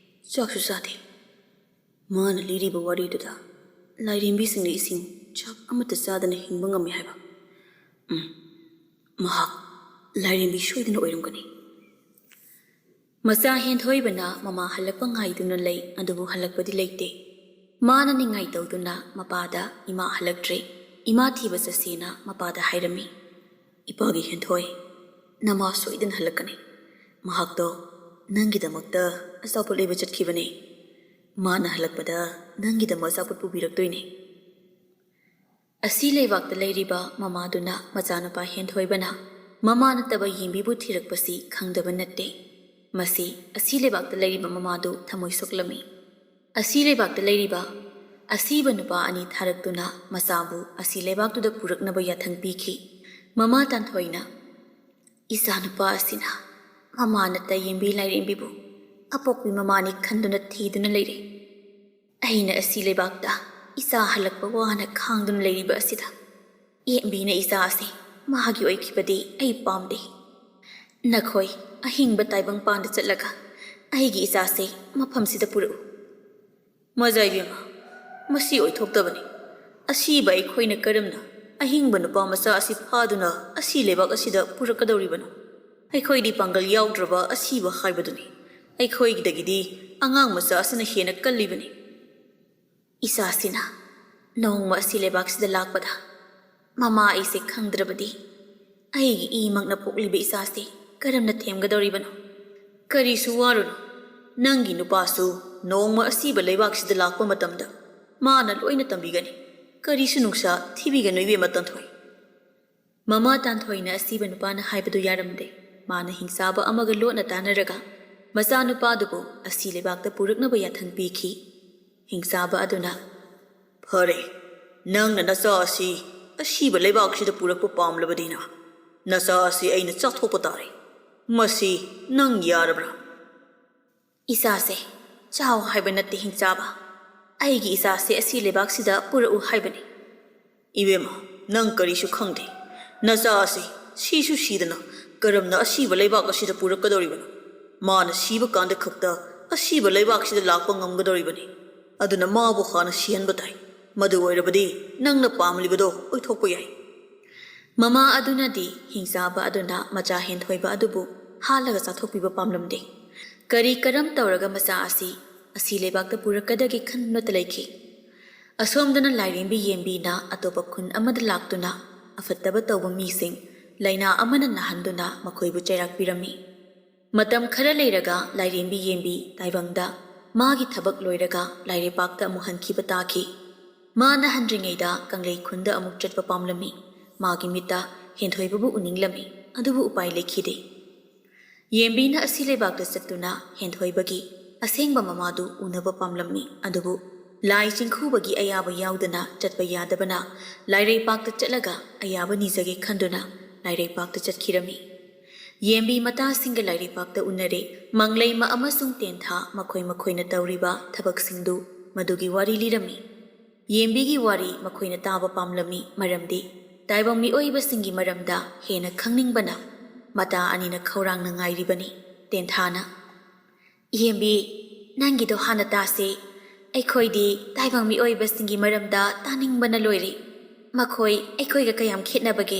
ꯆꯥꯛꯁꯨ ꯆꯥꯗꯦ꯫ ꯃꯥꯅ ꯂꯤꯔꯤꯕ ꯋꯥꯔꯤꯗꯨꯗ ꯂꯥꯏꯔꯦꯝꯕꯤꯁꯤꯡꯅ ꯏꯁꯤꯡ ꯆꯥꯛ ꯑꯃꯠꯇ ꯆꯥꯗꯅ ꯍꯤꯡꯕ ꯉꯝꯃꯤ ꯍꯥꯏꯕ꯫ ꯎꯝ, ꯃꯍꯥꯛ ꯂꯥꯏꯔꯦꯝꯕꯤ ꯁꯣꯏꯗꯅ ꯑꯣꯏꯔꯝꯒꯅꯤ꯫" ꯃꯆꯥ ꯍꯦꯟꯊꯣꯏꯕꯅ ꯃꯃꯥ ꯍꯜꯂꯛꯄ ꯉꯥꯏꯗꯨꯅ ꯂꯩ, ꯑꯗꯨꯕꯨ ꯍꯜꯂꯛꯄꯗꯤ ꯂꯩꯇꯦ꯫ ꯃꯥꯅ ꯅꯤꯡꯉꯥꯏ ꯇꯧꯗꯨꯅ ꯃꯄꯥꯗ "ꯏꯃꯥ ꯍꯜꯂꯛꯇ꯭ꯔꯦ, ꯏꯃꯥ ꯊꯤꯕ ꯆꯠꯁꯦꯅ" ꯃꯄꯥꯗ ꯍꯥꯏꯔꯝꯃꯤ꯫ "ꯏꯄꯥꯒꯤ ꯍꯦꯟꯊꯣꯏ, ꯅꯃꯥ ꯁꯣꯏꯗꯅ ꯍꯜꯂꯛꯀꯅꯤ꯫ ꯃꯍꯥꯛꯇꯣ ꯅꯪꯒꯤꯗꯃꯛꯇ ꯑꯆꯥꯄꯣꯠ ꯂꯩꯕ ꯆꯠꯈꯤꯕꯅꯦ꯫ ꯃꯥꯅ ꯍꯜꯂꯛꯄꯗ ꯅꯪꯒꯤꯗꯃꯛ ꯑꯆꯥꯄꯣꯠ ꯄꯨꯕꯤꯔꯛꯇꯣꯏꯅꯦ꯫" ꯑꯁꯤ ꯂꯩꯕꯥꯛꯇ ꯂꯩꯔꯤꯕ ꯃꯃꯥꯗꯨꯅ ꯃꯆꯥꯅꯨꯄꯥ ꯍꯦꯟꯊꯣꯏꯕꯅ ꯃꯃꯥ ꯅꯠꯇꯕ ꯌꯦꯟꯕꯤꯕꯨ ꯊꯤꯔꯛꯄꯁꯤ ꯈꯪꯗꯕ ꯅꯠꯇꯦ꯫ ꯃꯁꯤ ꯑꯁꯤ ꯂꯩꯕꯥꯛꯇ ꯂꯩꯔꯤꯕ ꯃꯃꯥꯗꯨ ꯊꯃꯣꯏ ꯁꯣꯛꯂꯝꯃꯤ꯫ ꯑꯁꯤ ꯂꯩꯕꯥꯛꯇ ꯂꯩꯔꯤꯕ ꯑꯁꯤꯕ ꯅꯨꯄꯥ ꯑꯅꯤ ꯊꯥꯔꯛꯇꯨꯅ ꯃꯆꯥꯕꯨ ꯑꯁꯤ ꯂꯩꯕꯥꯛꯇꯨꯗ ꯄꯨꯔꯛꯅꯕ ꯌꯥꯊꯪ ꯄꯤꯈꯤ꯫ ꯃꯃꯥ ꯇꯥꯟꯊꯣꯏꯅ, "ꯏꯆꯥ ꯅꯨꯄꯥ ꯑꯁꯤꯅ ꯃꯃꯥ ꯅꯠꯇ ꯌꯦꯟꯕꯤ ꯂꯥꯏꯔꯦꯝꯕꯤꯕꯨ ꯑꯄꯣꯛꯄꯤ ꯃꯃꯥꯅꯤ ꯈꯟꯗꯨꯅ ꯊꯤꯗꯨꯅ ꯂꯩꯔꯦ꯫ ꯑꯩꯅ ꯑꯁꯤ ꯂꯩꯕꯥꯛꯇ ꯏꯆꯥ ꯍꯜꯂꯛꯄ ꯋꯥꯅ ꯈꯥꯡꯗꯨꯅ ꯂꯩꯔꯤꯕ ꯑꯁꯤꯗ ꯌꯦꯟꯕꯤꯅ ꯏꯆꯥ ꯑꯁꯤ ꯃꯥꯒꯤ ꯑꯣꯏꯈꯤꯕꯗꯤ ꯑꯩ ꯄꯥꯝꯗꯦ꯫ ꯅꯈꯣꯏ ꯑꯍꯤꯡꯕ ꯇꯥꯏꯕꯪ ꯄꯥꯟꯗ ꯆꯠꯂꯒ "ꯑꯩꯒꯤ ꯏꯆꯥꯁꯦ ꯃꯐꯝꯁꯤꯗ ꯄꯨꯔꯛꯎ꯫" "ꯃꯖꯥ ꯏꯕꯦꯝꯃ, ꯃꯁꯤ ꯑꯣꯏꯊꯣꯛꯇꯕꯅꯤ꯫ ꯑꯁꯤꯕ ꯑꯩꯈꯣꯏꯅ ꯀꯔꯝꯅ ꯑꯍꯤꯡꯕ ꯅꯨꯄꯥ ꯃꯆꯥ ꯑꯁꯤ ꯐꯥꯗꯨꯅ ꯑꯁꯤ ꯂꯩꯕꯥꯛ ꯑꯁꯤꯗ ꯄꯨꯔꯛꯀꯗꯧꯔꯤꯕꯅꯣ? ꯑꯩꯈꯣꯏꯗꯤ ꯄꯥꯡꯒꯜ ꯌꯥꯎꯗ꯭ꯔꯕ ꯑꯁꯤꯕ ꯍꯥꯏꯕꯗꯨꯅꯤ꯫ ꯑꯩꯈꯣꯏꯗꯒꯤꯗꯤ ꯑꯉꯥꯡ ꯃꯆꯥ ꯑꯁꯤꯅ ꯍꯦꯟꯅ ꯀꯜꯂꯤꯕꯅꯤ꯫" "ꯏꯆꯥꯁꯤꯅ ꯅꯣꯡꯃ ꯑꯁꯤ ꯂꯩꯕꯥꯛꯁꯤꯗ ꯂꯥꯛꯄꯗ ꯃꯃꯥ ꯑꯩꯁꯦ ꯈꯪꯗ꯭ꯔꯕꯗꯤ ꯑꯩꯒꯤ ꯏꯃꯛꯅ ꯄꯣꯛꯂꯤꯕ ꯏꯆꯥꯁꯦ ꯀꯔꯝꯅ ꯊꯦꯝꯒꯗꯧꯔꯤꯕꯅꯣ? ꯀꯔꯤꯁꯨ ꯋꯥꯔꯨꯅꯨ, ꯅꯪꯒꯤ ꯅꯨꯄꯥꯁꯨ ꯅꯣꯡꯃ ꯑꯁꯤꯕ ꯂꯩꯕꯥꯛꯁꯤꯗ ꯂꯥꯛꯄ ꯃꯇꯝꯗ ꯃꯥꯅ ꯂꯣꯏꯅ ꯇꯝꯕꯤꯒꯅꯤ꯫ ꯀꯔꯤꯁꯨ ꯅꯨꯡꯁꯥ ꯊꯤꯕꯤꯒꯅꯨ ꯏꯕꯦꯝꯃ ꯇꯥꯟꯊꯣꯏ꯫" ꯃꯃꯥ ꯇꯥꯟꯊꯣꯏꯅ ꯑꯁꯤꯕ ꯅꯨꯄꯥꯅ ꯍꯥꯏꯕꯗꯨ ꯌꯥꯔꯝꯗꯦ꯫ ꯃꯥꯅ ꯍꯤꯡꯆꯥꯕ ꯑꯃꯒ ꯂꯣꯟꯅ ꯇꯥꯟꯅꯔꯒ ꯃꯆꯥꯅꯨꯄꯥꯗꯨꯕꯨ ꯑꯁꯤ ꯂꯩꯕꯥꯛꯇ ꯄꯨꯔꯛꯅꯕ ꯌꯥꯊꯪ ꯄꯤꯈꯤ꯫ ꯍꯤꯡꯆꯥꯕ ꯑꯗꯨꯅ, "ꯐꯔꯦ, ꯅꯪꯅ ꯅꯆꯥ ꯑꯁꯤ ꯑꯁꯤꯕ ꯂꯩꯕꯥꯛꯁꯤꯗ ꯄꯨꯔꯛꯄ ꯄꯥꯝꯂꯕꯗꯤꯅ, ꯅꯆꯥ ꯑꯁꯤ ꯑꯩꯅ ꯆꯥꯊꯣꯛꯄ ꯇꯥꯔꯦ꯫ ꯃꯁꯤ ꯅꯪ ꯌꯥꯔꯕ꯭ꯔꯥ?" "ꯏꯆꯥꯁꯦ ꯆꯥꯎ ꯍꯥꯏꯕ ꯅꯠꯇꯦ ꯍꯤꯡꯆꯥꯕ, ꯑꯩꯒꯤ ꯏꯆꯥꯁꯦ ꯑꯁꯤ ꯂꯩꯕꯥꯛꯁꯤꯗ ꯄꯨꯔꯛꯎ ꯍꯥꯏꯕꯅꯤ꯫" "ꯏꯕꯦꯝꯃ, ꯅꯪ ꯀꯔꯤꯁꯨ ꯈꯪꯗꯦ꯫ ꯅꯆꯥ ꯑꯁꯤ ꯁꯤꯁꯨ ꯁꯤꯗꯅ ꯀꯔꯝꯅ ꯑꯁꯤꯕ ꯂꯩꯕꯥꯛ ꯑꯁꯤꯗ ꯄꯨꯔꯛꯀꯗꯧꯔꯤꯕꯅꯣ? ꯃꯥꯅ ꯁꯤꯕ ꯀꯥꯟꯗ ꯈꯛꯇ ꯑꯁꯤꯕ ꯂꯩꯕꯥꯛꯁꯤꯗ ꯂꯥꯛꯄ ꯉꯝꯒꯗꯧꯔꯤꯕꯅꯤ꯫ ꯑꯗꯨꯅ ꯃꯥꯕꯨ ꯍꯥꯟꯅ ꯁꯤꯍꯟꯕ ꯇꯥꯏ꯫ ꯃꯗꯨ ꯑꯣꯏꯔꯕꯗꯤ ꯅꯪꯅ ꯄꯥꯝꯂꯤꯕꯗꯣ ꯑꯣꯏꯊꯣꯛꯄ ꯌꯥꯏ꯫" ꯃꯃꯥ ꯑꯗꯨꯅꯗꯤ ꯍꯤꯡꯆꯥꯕ ꯑꯗꯨꯅ ꯃꯆꯥ ꯍꯦꯟꯊꯣꯏꯕ ꯑꯗꯨꯕꯨ ꯍꯥꯠꯂꯒ ꯆꯥꯊꯣꯛꯄꯤꯕ ꯄꯥꯝꯂꯝꯗꯦ꯫ ꯀꯔꯤ ꯀꯔꯝ ꯇꯧꯔꯒ ꯃꯆꯥ ꯑꯁꯤ ꯑꯁꯤ ꯂꯩꯕꯥꯛꯇ ꯄꯨꯔꯛꯀꯗꯒꯦ ꯈꯟꯗꯨꯅꯇ ꯂꯩꯈꯤ꯫ ꯑꯁꯣꯝꯗꯅ ꯂꯥꯏꯔꯦꯝꯕꯤ ꯌꯦꯝꯕꯤꯅ ꯑꯇꯣꯞꯄ ꯈꯨꯟ ꯑꯃꯗ ꯂꯥꯛꯇꯨꯅ ꯑꯐꯠꯇꯕ ꯇꯧꯕ ꯃꯤꯁꯤꯡ, ꯂꯥꯏꯅꯥ ꯑꯃꯅ ꯅꯥꯍꯟꯗꯨꯅ ꯃꯈꯣꯏꯕꯨ ꯆꯩꯔꯥꯛ ꯄꯤꯔꯝꯃꯤ꯫ ꯃꯇꯝ ꯈꯔ ꯂꯩꯔꯒ ꯂꯥꯏꯔꯦꯝꯕꯤ ꯌꯦꯝꯕꯤ ꯇꯥꯏꯕꯪꯗ ꯃꯥꯒꯤ ꯊꯕꯛ ꯂꯣꯏꯔꯒ ꯂꯥꯏꯔꯩꯄꯥꯛꯇ ꯑꯃꯨꯛ ꯍꯟꯈꯤꯕ ꯇꯥꯈꯤ꯫ ꯃꯥꯅ ꯍꯟꯗ꯭ꯔꯤꯉꯩꯗ ꯀꯪꯂꯩ ꯈꯨꯟꯗ ꯑꯃꯨꯛ ꯆꯠꯄ ꯄꯥꯝꯂꯝꯃꯤ꯫ ꯃꯥꯒꯤ ꯃꯤꯠꯇ ꯍꯦꯟꯊꯣꯏꯕꯕꯨ ꯎꯅꯤꯡꯂꯝꯃꯤ, ꯑꯗꯨꯕꯨ ꯎꯄꯥꯏ ꯂꯩꯈꯤꯗꯦ꯫ ꯌꯦꯝꯕꯤꯅ ꯑꯁꯤ ꯂꯩꯕꯥꯛꯇ ꯆꯠꯇꯨꯅ ꯍꯦꯟꯊꯣꯏꯕꯒꯤ ꯑꯁꯦꯡꯕ ꯃꯃꯥꯗꯨ ꯎꯅꯕ ꯄꯥꯝꯂꯝꯃꯤ, ꯑꯗꯨꯕꯨ ꯂꯥꯏ ꯆꯤꯡꯈꯨꯕꯒꯤ ꯑꯌꯥꯕ ꯌꯥꯎꯗꯅ ꯆꯠꯄ ꯌꯥꯗꯕꯅ ꯂꯥꯏꯔꯩꯄꯥꯛꯇ ꯆꯠꯂꯒ ꯑꯌꯥꯕ ꯅꯤꯖꯒꯦ ꯈꯟꯗꯨꯅ ꯂꯥꯏꯔꯩꯄꯥꯛꯇ ꯆꯠꯈꯤꯔꯝꯃꯤ꯫ ꯌꯦꯝꯕꯤ ꯃꯇꯥꯁꯤꯡꯒ ꯂꯥꯏꯔꯩꯄꯥꯛꯇ ꯎꯅꯔꯦ꯫ ꯃꯪꯂꯩꯃ ꯑꯃꯁꯨꯡ ꯇꯦꯟꯊꯥ ꯃꯈꯣꯏ ꯃꯈꯣꯏꯅ ꯇꯧꯔꯤꯕ ꯊꯕꯛꯁꯤꯡꯗꯨ ꯃꯗꯨꯒꯤ ꯋꯥꯔꯤ ꯂꯤꯔꯝꯃꯤ꯫ ꯌꯦꯝꯕꯤꯒꯤ ꯋꯥꯔꯤ ꯃꯈꯣꯏꯅ ꯇꯥꯕ ꯄꯥꯝꯂꯝꯃꯤ, ꯃꯔꯝꯗꯤ ꯇꯥꯏꯕꯪ ꯃꯤꯑꯣꯏꯕꯁꯤꯡꯒꯤ ꯃꯔꯝꯗ ꯍꯦꯟꯅ ꯈꯪꯅꯤꯡꯕꯅ ꯃꯇꯥ ꯑꯅꯤꯅ ꯈꯧꯔꯥꯡꯅ ꯉꯥꯏꯔꯤꯕꯅꯤ꯫ ꯇꯦꯟꯊꯥꯅ, "ꯌꯦꯝꯕꯤ, ꯅꯪꯒꯤꯗꯣ ꯍꯥꯟꯅ ꯇꯥꯁꯦ꯫ ꯑꯩꯈꯣꯏꯗꯤ ꯇꯥꯏꯕꯪ ꯃꯤꯑꯣꯏꯕꯁꯤꯡꯒꯤ ꯃꯔꯝꯗ ꯇꯥꯅꯤꯡꯕꯅ ꯂꯣꯏꯔꯦ꯫ ꯃꯈꯣꯏ ꯑꯩꯈꯣꯏꯒ ꯀꯌꯥꯝ ꯈꯦꯠꯅꯕꯒꯦ?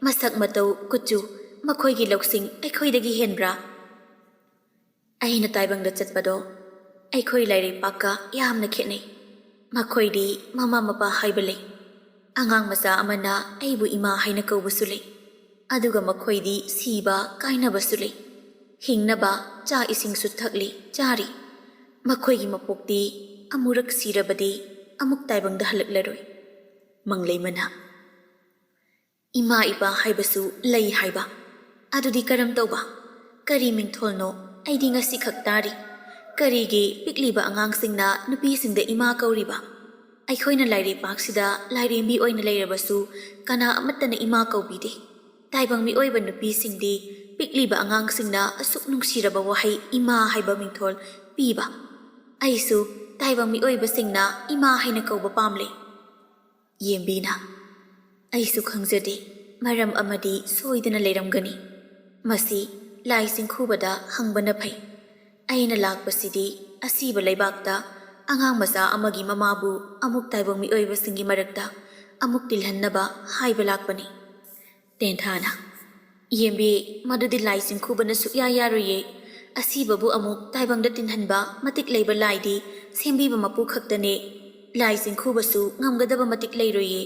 ꯃꯁꯛ ꯃꯇꯧ, ꯀꯨꯆꯨ, ꯃꯈꯣꯏꯒꯤ ꯂꯧꯁꯤꯡ ꯑꯩꯈꯣꯏꯗꯒꯤ ꯍꯦꯟꯕ꯭ꯔꯥ?" ꯑꯩꯅ ꯇꯥꯏꯕꯪꯗ ꯆꯠꯄꯗꯣ ꯑꯩꯈꯣꯏ ꯂꯥꯏꯔꯩꯄꯥꯛꯀ ꯌꯥꯝꯅ ꯈꯦꯠꯅꯩ꯫ ꯃꯈꯣꯏꯗꯤ ꯃꯃꯥ ꯃꯄꯥ ꯍꯥꯏꯕ ꯂꯩ꯫ ꯑꯉꯥꯡ ꯃꯆꯥ ꯑꯃꯅ ꯑꯩꯕꯨ ꯏꯃꯥ ꯍꯥꯏꯅ ꯀꯧꯕꯁꯨ ꯂꯩ꯫ ꯑꯗꯨꯒ ꯃꯈꯣꯏꯗꯤ ꯁꯤꯕ ꯀꯥꯏꯅꯕꯁꯨ ꯂꯩ꯫ ꯍꯤꯡꯅꯕ ꯆꯥꯛ ꯏꯁꯤꯡꯁꯨ ꯊꯛꯂꯤ, ꯆꯥꯔꯤ꯫ ꯃꯈꯣꯏꯒꯤ ꯃꯄꯣꯛꯇꯤ ꯑꯃꯨꯔꯛ ꯁꯤꯔꯕꯗꯤ ꯑꯃꯨꯛ ꯇꯥꯏꯕꯪꯗ ꯍꯜꯂꯛꯂꯔꯣꯏ꯫ ꯃꯪꯂꯩꯃꯅ, "ꯏꯃꯥ ꯏꯄꯥ ꯍꯥꯏꯕꯁꯨ ꯂꯩ ꯍꯥꯏꯕ? ꯑꯗꯨꯗꯤ ꯀꯔꯝ ꯇꯧꯕ? ꯀꯔꯤ ꯃꯤꯡꯊꯣꯜꯅꯣ? ꯑꯩꯗꯤ ꯉꯁꯤꯈꯛ ꯇꯥꯔꯤ꯫ ꯀꯔꯤꯒꯤ ꯄꯤꯛꯂꯤꯕ ꯑꯉꯥꯡꯁꯤꯡꯅ ꯅꯨꯄꯤꯁꯤꯡꯗ ꯏꯃꯥ ꯀꯧꯔꯤꯕ? ꯑꯩꯈꯣꯏꯅ ꯂꯥꯏꯔꯩꯄꯥꯛꯁꯤꯗ ꯂꯥꯏꯔꯦꯝꯕꯤ ꯑꯣꯏꯅ ꯂꯩꯔꯕꯁꯨ ꯀꯅꯥ ꯑꯃꯠꯇꯅ ꯏꯃꯥ ꯀꯧꯕꯤꯗꯦ꯫ ꯇꯥꯏꯕꯪ ꯃꯤꯑꯣꯏꯕ ꯅꯨꯄꯤꯁꯤꯡꯗꯤ ꯄꯤꯛꯂꯤꯕ ꯑꯉꯥꯡꯁꯤꯡꯅ ꯑꯁꯨꯛ ꯅꯨꯡꯁꯤꯔꯕ ꯋꯥꯍꯩ ꯏꯃꯥ ꯍꯥꯏꯕ ꯃꯤꯡꯊꯣꯜ ꯄꯤꯕ꯫ ꯑꯩꯁꯨ ꯇꯥꯏꯕꯪ ꯃꯤꯑꯣꯏꯕꯁꯤꯡꯅ ꯏꯃꯥ ꯍꯥꯏꯅ ꯀꯧꯕ ꯄꯥꯝꯂꯦ꯫" ꯌꯦꯝꯕꯤꯅ, "ꯑꯩꯁꯨ ꯈꯪꯖꯗꯦ꯫ ꯃꯔꯝ ꯑꯃꯗꯤ ꯁꯣꯏꯗꯅ ꯂꯩꯔꯝꯒꯅꯤ꯫ ꯃꯁꯤ ꯂꯥꯏ ꯆꯤꯡꯈꯨꯕꯗ ꯍꯪꯕꯅ ꯐꯩ꯫ ꯑꯩꯅ ꯂꯥꯛꯄꯁꯤꯗꯤ ꯑꯁꯤꯕ ꯂꯩꯕꯥꯛꯇ ꯑꯉꯥꯡ ꯃꯆꯥ ꯑꯃꯒꯤ ꯃꯃꯥꯕꯨ ꯑꯃꯨꯛ ꯇꯥꯏꯕꯪ ꯃꯤꯑꯣꯏꯕꯁꯤꯡꯒꯤ ꯃꯔꯛꯇ ꯑꯃꯨꯛ ꯇꯤꯜꯍꯟꯅꯕ ꯍꯥꯏꯕ ꯂꯥꯛꯄꯅꯤ꯫" ꯇꯦꯟꯊꯥꯅ, "ꯌꯦꯝꯕꯤ, ꯃꯗꯨꯗꯤ ꯂꯥꯏ ꯆꯤꯡꯈꯨꯕꯅ ꯁꯨꯛꯌꯥ ꯌꯥꯔꯣꯏꯌꯦ꯫ ꯑꯁꯤꯕꯕꯨ ꯑꯃꯨꯛ ꯇꯥꯏꯕꯪꯗ ꯇꯤꯟꯍꯟꯕ ꯃꯇꯤꯛ ꯂꯩꯕ ꯂꯥꯏꯗꯤ ꯁꯦꯝꯕꯤꯕ ꯃꯄꯨ ꯈꯛꯇꯅꯦ꯫ ꯂꯥꯏ ꯆꯤꯡꯈꯨꯕꯁꯨ ꯉꯝꯒꯗꯕ ꯃꯇꯤꯛ ꯂꯩꯔꯣꯏꯌꯦ꯫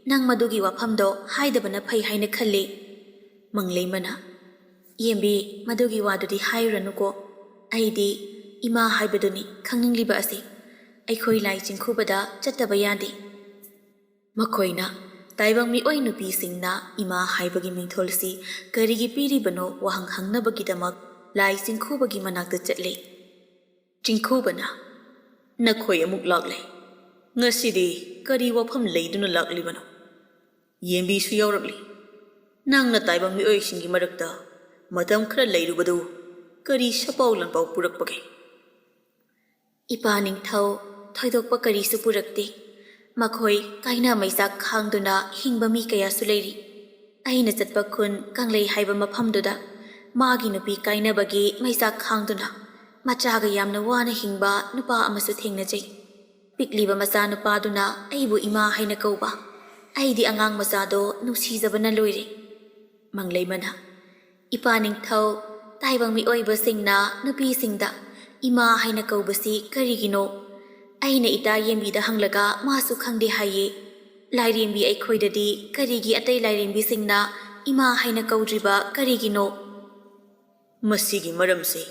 ꯅꯪ ꯃꯗꯨꯒꯤ ꯋꯥꯐꯝꯗꯣ ꯍꯥꯏꯗꯕꯅ ꯐꯩ ꯍꯥꯏꯅ ꯈꯜꯂꯤ꯫" ꯃꯪꯂꯩꯃꯅ, "ꯌꯦꯝꯕꯤ, ꯃꯗꯨꯒꯤ ꯋꯥꯗꯨꯗꯤ ꯍꯥꯏꯔꯨꯔꯅꯨꯀꯣ꯫ ꯑꯩꯗꯤ ꯏꯃꯥ ꯍꯥꯏꯕꯗꯨꯅꯤ ꯈꯪꯅꯤꯡꯂꯤꯕ ꯑꯁꯤ꯫ ꯑꯩꯈꯣꯏ ꯂꯥꯏ ꯆꯤꯡꯈꯨꯕꯗ ꯆꯠꯇꯕ ꯌꯥꯗꯦ꯫" ꯃꯈꯣꯏꯅ ꯇꯥꯏꯕꯪ ꯃꯤꯑꯣꯏ ꯅꯨꯄꯤꯁꯤꯡꯅ ꯏꯃꯥ ꯍꯥꯏꯕꯒꯤ ꯃꯤꯡꯊꯣꯜꯁꯤ ꯀꯔꯤꯒꯤ ꯄꯤꯔꯤꯕꯅꯣ ꯋꯥꯍꯪ ꯍꯪꯅꯕꯒꯤꯗꯃꯛ ꯂꯥꯏ ꯆꯤꯡꯈꯨꯕꯒꯤ ꯃꯅꯥꯛꯇ ꯆꯠꯂꯤ꯫ ꯆꯤꯡꯈꯨꯕꯅ, "ꯅꯈꯣꯏ ꯑꯃꯨꯛ ꯂꯥꯛꯂꯦ꯫ ꯉꯁꯤꯗꯤ ꯀꯔꯤ ꯋꯥꯐꯝ ꯂꯩꯗꯨꯅ ꯂꯥꯛꯂꯤꯕꯅꯣ? ꯌꯦꯝꯕꯤꯁꯨ ꯌꯥꯎꯔꯛꯂꯤ꯫ ꯅꯪꯅ ꯇꯥꯏꯕꯪ ꯃꯤꯑꯣꯏꯁꯤꯡꯒꯤ ꯃꯔꯛꯇ ꯃꯇꯝ ꯈꯔ ꯂꯩꯔꯨꯕꯗꯨ ꯀꯔꯤ ꯁꯄꯥꯎ ꯂꯥꯟꯄꯥꯎ ꯄꯨꯔꯛꯄꯒꯦ?" "ꯏꯄꯥ ꯅꯤꯡꯊꯧ, ꯊꯣꯏꯗꯣꯛꯄ ꯀꯔꯤꯁꯨ ꯄꯨꯔꯛꯇꯦ꯫ ꯃꯈꯣꯏ ꯀꯥꯏꯅ ꯃꯩꯆꯥꯛ ꯈꯥꯡꯗꯨꯅ ꯍꯤꯡꯕ ꯃꯤ ꯀꯌꯥꯁꯨ ꯂꯩꯔꯤ꯫ ꯑꯩꯅ ꯆꯠꯄ ꯈꯨꯟ ꯀꯪꯂꯩ ꯍꯥꯏꯕ ꯃꯐꯝꯗꯨꯗ ꯃꯥꯒꯤ ꯅꯨꯄꯤ ꯀꯥꯏꯅꯕꯒꯤ ꯃꯩꯆꯥꯛ ꯈꯥꯡꯗꯨꯅ ꯃꯆꯥꯒ ꯌꯥꯝꯅ ꯋꯥꯅ ꯍꯤꯡꯕ ꯅꯨꯄꯥ ꯑꯃꯁꯨ ꯊꯦꯡꯅꯖꯩ꯫ ꯄꯤꯛꯂꯤꯕ ꯃꯆꯥꯅꯨꯄꯥꯗꯨꯅ ꯑꯩꯕꯨ ꯏꯃꯥ ꯍꯥꯏꯅ ꯀꯧꯕ꯫ ꯑꯩꯗꯤ ꯑꯉꯥꯡ ꯃꯆꯥꯗꯣ ꯅꯨꯡꯁꯤꯖꯕꯅ ꯂꯣꯏꯔꯦ꯫ ꯃꯪꯂꯩꯃꯅ, "ꯏꯄꯥ ꯅꯤꯡꯊꯧ, ꯇꯥꯏꯕꯪ ꯃꯤꯑꯣꯏꯕꯁꯤꯡꯅ ꯅꯨꯄꯤꯁꯤꯡꯗ ꯏꯃꯥ ꯍꯥꯏꯅ ꯀꯧꯕꯁꯤ ꯀꯔꯤꯒꯤꯅꯣ? ꯑꯩꯅ ꯏꯇꯥ ꯌꯦꯝꯕꯤꯗ ꯍꯪꯂꯒ ꯃꯥꯁꯨ ꯈꯪꯗꯦ ꯍꯥꯏꯌꯦ꯫ ꯂꯥꯏꯔꯦꯝꯕꯤ ꯑꯩꯈꯣꯏꯗꯗꯤ ꯀꯔꯤꯒꯤ ꯑꯇꯩ ꯂꯥꯏꯔꯦꯝꯕꯤꯁꯤꯡꯅ ꯏꯃꯥ ꯍꯥꯏꯅ ꯀꯧꯗ꯭ꯔꯤꯕ ꯀꯔꯤꯒꯤꯅꯣ?" ꯃꯁꯤꯒꯤ ꯃꯔꯝꯁꯤ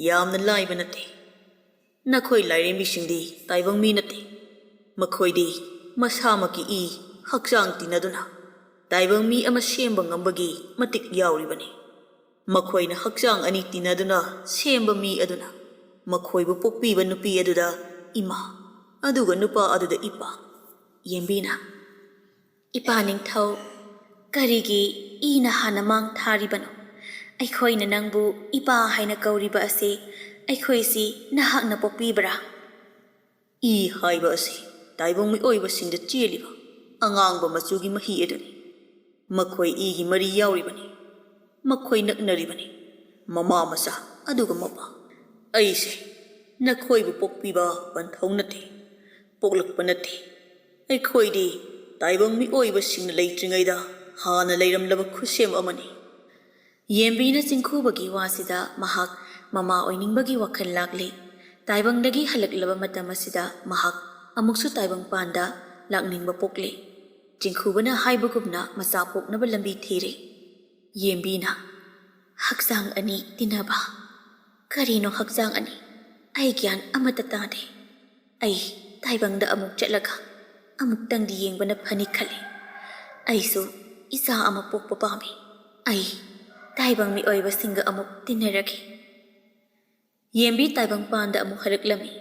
ꯌꯥꯝꯅ ꯂꯥꯏꯕ ꯅꯠꯇꯦ꯫ ꯅꯈꯣꯏ ꯂꯥꯏꯔꯦꯝꯕꯤꯁꯤꯡꯗꯤ ꯇꯥꯏꯕꯪ ꯃꯤ ꯅꯠꯇꯦ꯫ ꯃꯈꯣꯏꯗꯤ ꯃꯁꯥꯃꯛꯀꯤ ꯏ ꯍꯛꯆꯥꯡ ꯇꯤꯟꯅꯗꯨꯅ ꯇꯥꯏꯕꯪ ꯃꯤ ꯑꯃ ꯁꯦꯝꯕ ꯉꯝꯕꯒꯤ ꯃꯇꯤꯛ ꯌꯥꯎꯔꯤꯕꯅꯤ꯫ ꯃꯈꯣꯏꯅ ꯍꯛꯆꯥꯡ ꯑꯅꯤ ꯇꯤꯟꯅꯗꯨꯅ ꯁꯦꯝꯕ ꯃꯤ ꯑꯗꯨꯅ ꯃꯈꯣꯏꯕꯨ ꯄꯣꯛꯄꯤꯕ ꯅꯨꯄꯤ ꯑꯗꯨꯗ ꯏꯃꯥ, ꯑꯗꯨꯒ ꯅꯨꯄꯥ ꯑꯗꯨꯗ ꯏꯄꯥ꯫ ꯌꯦꯝꯕꯤꯅ, "ꯏꯄꯥ ꯅꯤꯡꯊꯧ, ꯀꯔꯤꯒꯤ ꯏꯅ ꯍꯥꯟꯅ ꯃꯥꯡ ꯊꯥꯔꯤꯕꯅꯣ? ꯑꯩꯈꯣꯏꯅ ꯅꯪꯕꯨ ꯏꯄꯥ ꯍꯥꯏꯅ ꯀꯧꯔꯤꯕ ꯑꯁꯤ ꯑꯩꯈꯣꯏꯁꯤ ꯅꯍꯥꯛꯅ ꯄꯣꯛꯄꯤꯕ꯭ꯔꯥ?" ꯏ ꯍꯥꯏꯕ ꯑꯁꯤ ꯇꯥꯏꯕꯪ ꯃꯤꯑꯣꯏꯕꯁꯤꯡꯗ ꯆꯦꯜꯂꯤꯕ ꯑꯉꯥꯡꯕ ꯃꯆꯨꯒꯤ ꯃꯍꯤ ꯑꯗꯨꯅꯤ꯫ ꯃꯈꯣꯏ ꯏꯒꯤ ꯃꯔꯤ ꯌꯥꯎꯔꯤꯕꯅꯤ꯫ ꯃꯈꯣꯏ ꯅꯛꯅꯔꯤꯕꯅꯤ, ꯃꯃꯥ ꯃꯆꯥ ꯑꯗꯨꯒ ꯃꯄꯥ꯫ ꯑꯩꯁꯦ ꯅꯈꯣꯏꯕꯨ ꯄꯣꯛꯄꯤꯕ ꯄꯟꯊꯧ ꯅꯠꯇꯦ, ꯄꯣꯛꯂꯛꯄ ꯅꯠꯇꯦ꯫ ꯑꯩꯈꯣꯏꯗꯤ ꯇꯥꯏꯕꯪ ꯃꯤꯑꯣꯏꯕꯁꯤꯡꯅ ꯂꯩꯇ꯭ꯔꯤꯉꯩꯗ ꯍꯥꯟꯅ ꯂꯩꯔꯝꯂꯕ ꯈꯨꯠꯁꯦꯝ ꯑꯃꯅꯤ꯫ ꯌꯦꯝꯕꯤꯅ ꯆꯤꯡꯈꯨꯕꯒꯤ ꯋꯥꯁꯤꯗ ꯃꯍꯥꯛ ꯃꯃꯥ ꯑꯣꯏꯅꯤꯡꯕꯒꯤ ꯋꯥꯈꯜ ꯂꯥꯛꯂꯤ꯫ ꯇꯥꯏꯕꯪꯗꯒꯤ ꯍꯜꯂꯛꯂꯕ ꯃꯇꯝ ꯑꯁꯤꯗ ꯃꯍꯥꯛ ꯑꯃꯨꯛꯁꯨ ꯇꯥꯏꯕꯪꯄꯥꯟꯗ ꯂꯥꯛꯅꯤꯡꯕ ꯄꯣꯛꯂꯤ꯫ ꯆꯤꯡꯈꯨꯕꯅ ꯍꯥꯏꯕꯒꯨꯝꯅ ꯃꯆꯥ ꯄꯣꯛꯅꯕ ꯂꯝꯕꯤ ꯊꯤꯔꯤ꯫ ꯌꯦꯝꯕꯤꯅ, "ꯍꯛꯆꯥꯡ ꯑꯅꯤ ꯇꯤꯟꯅꯕ? ꯀꯔꯤꯅꯣ ꯍꯛꯆꯥꯡ ꯑꯅꯤ? ꯑꯩ ꯒ꯭ꯌꯥꯟ ꯑꯃꯠꯇ ꯇꯥꯗꯦ꯫ ꯑꯩ ꯇꯥꯏꯕꯪꯗ ꯑꯃꯨꯛ ꯆꯠꯂꯒ ꯑꯃꯨꯛꯇꯪꯗꯤ ꯌꯦꯡꯕꯅ ꯐꯅꯤ ꯈꯜꯂꯤ꯫ ꯑꯩꯁꯨ ꯏꯆꯥ ꯑꯃ ꯄꯣꯛꯄ ꯄꯥꯝꯃꯤ꯫ ꯑꯩ ꯇꯥꯏꯕꯪ ꯃꯤꯑꯣꯏꯕꯁꯤꯡꯒ ꯑꯃꯨꯛ ꯇꯤꯟꯅꯔꯒꯦ꯫" ꯌꯦꯝꯕꯤ ꯇꯥꯏꯕꯪꯄꯥꯟꯗ ꯑꯃꯨꯛ ꯍꯜꯂꯛꯂꯝꯃꯤ꯫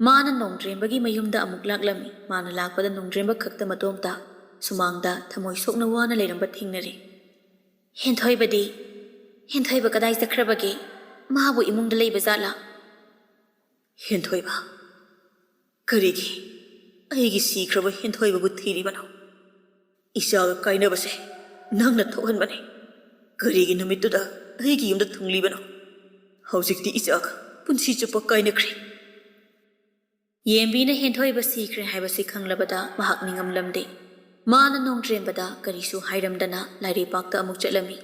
ꯃꯥꯅ ꯅꯣꯡꯗ꯭ꯔꯦꯝꯕꯒꯤ ꯃꯌꯨꯝꯗ ꯑꯃꯨꯛ ꯂꯥꯛꯂꯝꯃꯤ꯫ ꯃꯥꯅ ꯂꯥꯛꯄꯗ ꯅꯣꯡꯗ꯭ꯔꯦꯝꯕ ꯈꯛꯇ ꯃꯇꯣꯝꯇ ꯁꯨꯃꯥꯡꯗ ꯊꯃꯣꯏ ꯁꯣꯛꯅ ꯋꯥꯅ ꯂꯩꯔꯝꯕ ꯊꯦꯡꯅꯔꯦ꯫ "ꯍꯦꯟꯊꯣꯏꯕꯗꯤ? ꯍꯦꯟꯊꯣꯏꯕ ꯀꯗꯥꯏ ꯆꯠꯈ꯭ꯔꯕꯒꯦ? ꯃꯥꯕꯨ ꯏꯃꯨꯡꯗ ꯂꯩꯕ ꯖꯥꯠꯂꯥ?" "ꯍꯦꯟꯊꯣꯏꯕ? ꯀꯔꯤꯒꯤ ꯑꯩꯒꯤ ꯁꯤꯈ꯭ꯔꯕ ꯍꯦꯟꯊꯣꯏꯕꯕꯨ ꯊꯤꯔꯤꯕꯅꯣ? ꯏꯆꯥꯒ ꯀꯥꯏꯅꯕꯁꯦ ꯅꯪꯅ ꯊꯣꯛꯍꯟꯕꯅꯤ꯫ ꯀꯔꯤꯒꯤ ꯅꯨꯃꯤꯠꯇꯨꯗ ꯑꯩꯒꯤ ꯌꯨꯝꯗ ꯊꯨꯡꯂꯤꯕꯅꯣ?" ꯍꯧꯖꯤꯛꯇꯤ ꯏꯆꯥꯒ ꯄꯨꯟꯁꯤ ꯆꯨꯞꯄ ꯀꯥꯏꯅꯈ꯭ꯔꯦ꯫ ꯌꯦꯝꯕꯤꯅ ꯍꯦꯟꯊꯣꯏꯕ ꯁꯤꯈ꯭ꯔꯦ ꯍꯥꯏꯕꯁꯤ ꯈꯪꯂꯕꯗ ꯃꯍꯥꯛ ꯅꯤꯡꯉꯝꯂꯝꯗꯦ꯫ ꯃꯥꯅ ꯅꯣꯡꯗ꯭ꯔꯦꯝꯕꯗ ꯀꯔꯤꯁꯨ ꯍꯥꯏꯔꯝꯗꯅ ꯂꯥꯏꯔꯩꯄꯥꯛꯇ ꯑꯃꯨꯛ ꯆꯠꯂꯝꯃꯤ꯫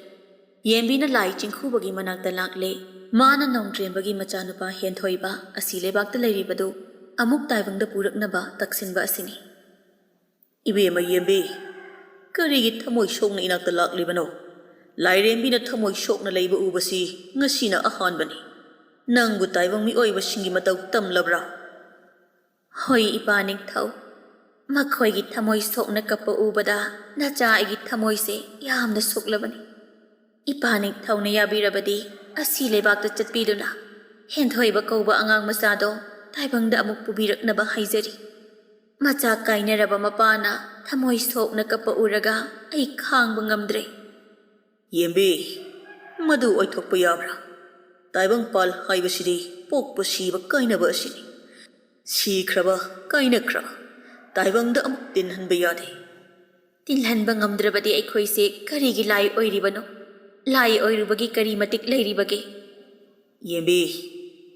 ꯌꯦꯝꯕꯤꯅ ꯂꯥꯏ ꯆꯤꯡꯈꯨꯕꯒꯤ ꯃꯅꯥꯛꯇ ꯂꯥꯛꯂꯦ꯫ ꯃꯥꯅ ꯅꯣꯡꯗ꯭ꯔꯦꯝꯕꯒꯤ ꯃꯆꯥꯅꯨꯄꯥ ꯍꯦꯟꯊꯣꯏꯕ ꯑꯁꯤ ꯂꯩꯕꯥꯛꯇ ꯂꯩꯔꯤꯕꯗꯨ ꯑꯃꯨꯛ ꯇꯥꯏꯕꯪꯗ ꯄꯨꯔꯛꯅꯕ ꯇꯛꯁꯤꯟꯕ ꯑꯁꯤꯅꯤ꯫ ꯏꯕꯦꯝꯃ ꯌꯦꯝꯕꯤ, ꯀꯔꯤꯒꯤ ꯊꯃꯣꯏ ꯁꯣꯛꯅ ꯏꯅꯥꯛꯇ ꯂꯥꯛꯂꯤꯕꯅꯣ? ꯂꯥꯏꯔꯦꯝꯕꯤꯅ ꯊꯃꯣꯏ ꯁꯣꯛꯅ ꯂꯩꯕ ꯎꯕꯁꯤ ꯉꯁꯤꯅ ꯑꯍꯥꯟꯕꯅꯤ꯫ ꯅꯪꯕꯨ ꯇꯥꯏꯕꯪ ꯃꯤꯑꯣꯏꯕꯁꯤꯡꯒꯤ ꯃꯇꯧ ꯇꯝꯂꯕ꯭ꯔꯥ? ꯍꯣꯏ, ꯏꯄꯥ ꯅꯤꯡꯊꯧ꯫ ꯃꯈꯣꯏꯒꯤ ꯊꯃꯣꯏ ꯁꯣꯛꯅ ꯀꯞꯄ ꯎꯕꯗ ꯅꯆꯥ ꯑꯩꯒꯤ ꯊꯃꯣꯏꯁꯦ ꯌꯥꯝꯅ ꯁꯣꯛꯂꯕꯅꯤ꯫ ꯏꯄꯥ ꯅꯤꯡꯊꯧꯅ ꯌꯥꯕꯤꯔꯕꯗꯤ ꯑꯁꯤ ꯂꯩꯕꯥꯛꯇ ꯆꯠꯄꯤꯗꯨꯅ ꯍꯦꯟꯊꯣꯏꯕ ꯀꯧꯕ ꯑꯉꯥꯡ ꯃꯆꯥꯗꯣ ꯇꯥꯏꯕꯪꯗ ꯑꯃꯨꯛ ꯄꯨꯕꯤꯔꯛꯅꯕ ꯍꯥꯏꯖꯔꯤ꯫ ꯃꯆꯥ ꯀꯥꯏꯅꯔꯕ ꯃꯄꯥꯅ ꯊꯃꯣꯏ ꯁꯣꯛꯅ ꯀꯞꯄ ꯎꯔꯒ ꯑꯩ ꯈꯥꯡꯕ ꯉꯝꯗ꯭ꯔꯦ꯫ ꯌꯦꯝꯕꯤ, ꯃꯗꯨ ꯑꯣꯏꯊꯣꯛꯄ ꯌꯥꯕ꯭ꯔꯥ? ꯇꯥꯏꯕꯪꯄꯥꯜ ꯍꯥꯏꯕꯁꯤꯗꯤ ꯄꯣꯛꯄ ꯁꯤꯕ ꯀꯥꯏꯅꯕ ꯑꯁꯤꯅꯤ꯫ ꯁꯤꯈ꯭ꯔꯕ, ꯀꯥꯏꯅꯈ꯭ꯔꯕ ꯇꯥꯏꯕꯪꯗ ꯑꯃꯨꯛ ꯇꯤꯟꯍꯟꯕ ꯌꯥꯗꯦ꯫ ꯇꯤꯟꯍꯟꯕ ꯉꯝꯗ꯭ꯔꯕꯗꯤ ꯑꯩꯈꯣꯏꯁꯦ ꯀꯔꯤꯒꯤ ꯂꯥꯏ ꯑꯣꯏꯔꯤꯕꯅꯣ? ꯂꯥꯏ ꯑꯣꯏꯔꯨꯕꯒꯤ ꯀꯔꯤ ꯃꯇꯤꯛ ꯂꯩꯔꯤꯕꯒꯦ? ꯌꯦꯝꯕꯤ,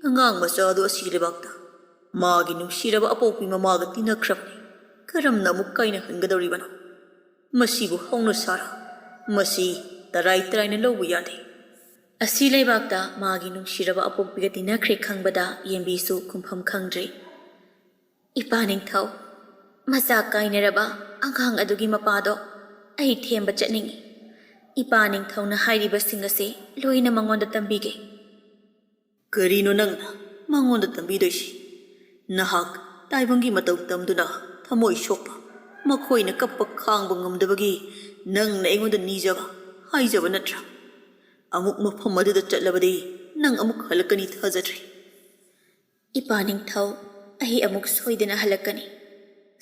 ꯑꯉꯥꯡ ꯃꯆꯥꯗꯨ ꯑꯁꯤ ꯂꯩꯕꯥꯛꯇ ꯃꯥꯒꯤ ꯅꯨꯡꯁꯤꯔꯕ ꯑꯄꯣꯛꯄꯤ ꯃꯃꯥꯒ ꯇꯤꯟꯅꯈ꯭ꯔꯕꯅꯤ꯫ ꯀꯔꯝꯅ ꯑꯃꯨꯛ ꯀꯥꯏꯅꯍꯟꯒꯗꯧꯔꯤꯕꯅꯣ? ꯃꯁꯤꯕꯨ ꯍꯧꯅ ꯁꯥꯔ꯫ ꯃꯁꯤ ꯇꯔꯥꯏ ꯇꯔꯥꯏꯅ ꯂꯧꯕ ꯌꯥꯗꯦ꯫ ꯑꯁꯤ ꯂꯩꯕꯥꯛꯇ ꯃꯥꯒꯤ ꯅꯨꯡꯁꯤꯔꯕ ꯑꯄꯣꯛꯄꯤꯒ ꯇꯤꯟꯅꯈ꯭ꯔꯦ ꯈꯪꯕꯗ ꯌꯦꯝꯕꯤꯁꯨ ꯈꯨꯝꯐꯝ ꯈꯪꯗ꯭ꯔꯦ꯫ ꯏꯄꯥ ꯅꯤꯡꯊꯧ, ꯃꯆꯥ ꯀꯥꯏꯅꯔꯕ ꯑꯉꯥꯡ ꯑꯗꯨꯒꯤ ꯃꯄꯥꯗꯣ ꯑꯩ ꯊꯦꯝꯕ ꯆꯠꯅꯤꯡꯏ꯫ ꯏꯄꯥ ꯅꯤꯡꯊꯧꯅ ꯍꯥꯏꯔꯤꯕꯁꯤꯡ ꯑꯁꯤ ꯂꯣꯏꯅ ꯃꯉꯣꯟꯗ ꯇꯝꯕꯤꯒꯦ꯫ ꯀꯔꯤꯅꯣ ꯅꯪꯅ ꯃꯉꯣꯟꯗ ꯇꯝꯕꯤꯗꯣꯏꯁꯤ? ꯅꯍꯥꯛ ꯇꯥꯏꯕꯪꯒꯤ ꯃꯇꯧ ꯇꯝꯗꯨꯅ ꯊꯃꯣꯏ ꯁꯣꯛꯄ, ꯃꯈꯣꯏꯅ ꯀꯞꯄ ꯈꯥꯡꯕ ꯉꯝꯗꯕꯒꯤ ꯅꯪꯅ ꯑꯩꯉꯣꯟꯗ ꯅꯤꯖꯕ, ꯍꯥꯏꯖꯕ ꯅꯠꯇ꯭ꯔꯥ? ꯑꯃꯨꯛ ꯃꯐꯝ ꯑꯗꯨꯗ ꯆꯠꯂꯕꯗꯤ ꯅꯪ ꯑꯃꯨꯛ ꯍꯜꯂꯛꯀꯅꯤ ꯊꯥꯖꯗ꯭ꯔꯦ꯫ ꯏꯄꯥ ꯅꯤꯡꯊꯧ, ꯑꯩ ꯑꯃꯨꯛ ꯁꯣꯏꯗꯅ ꯍꯜꯂꯛꯀꯅꯤ꯫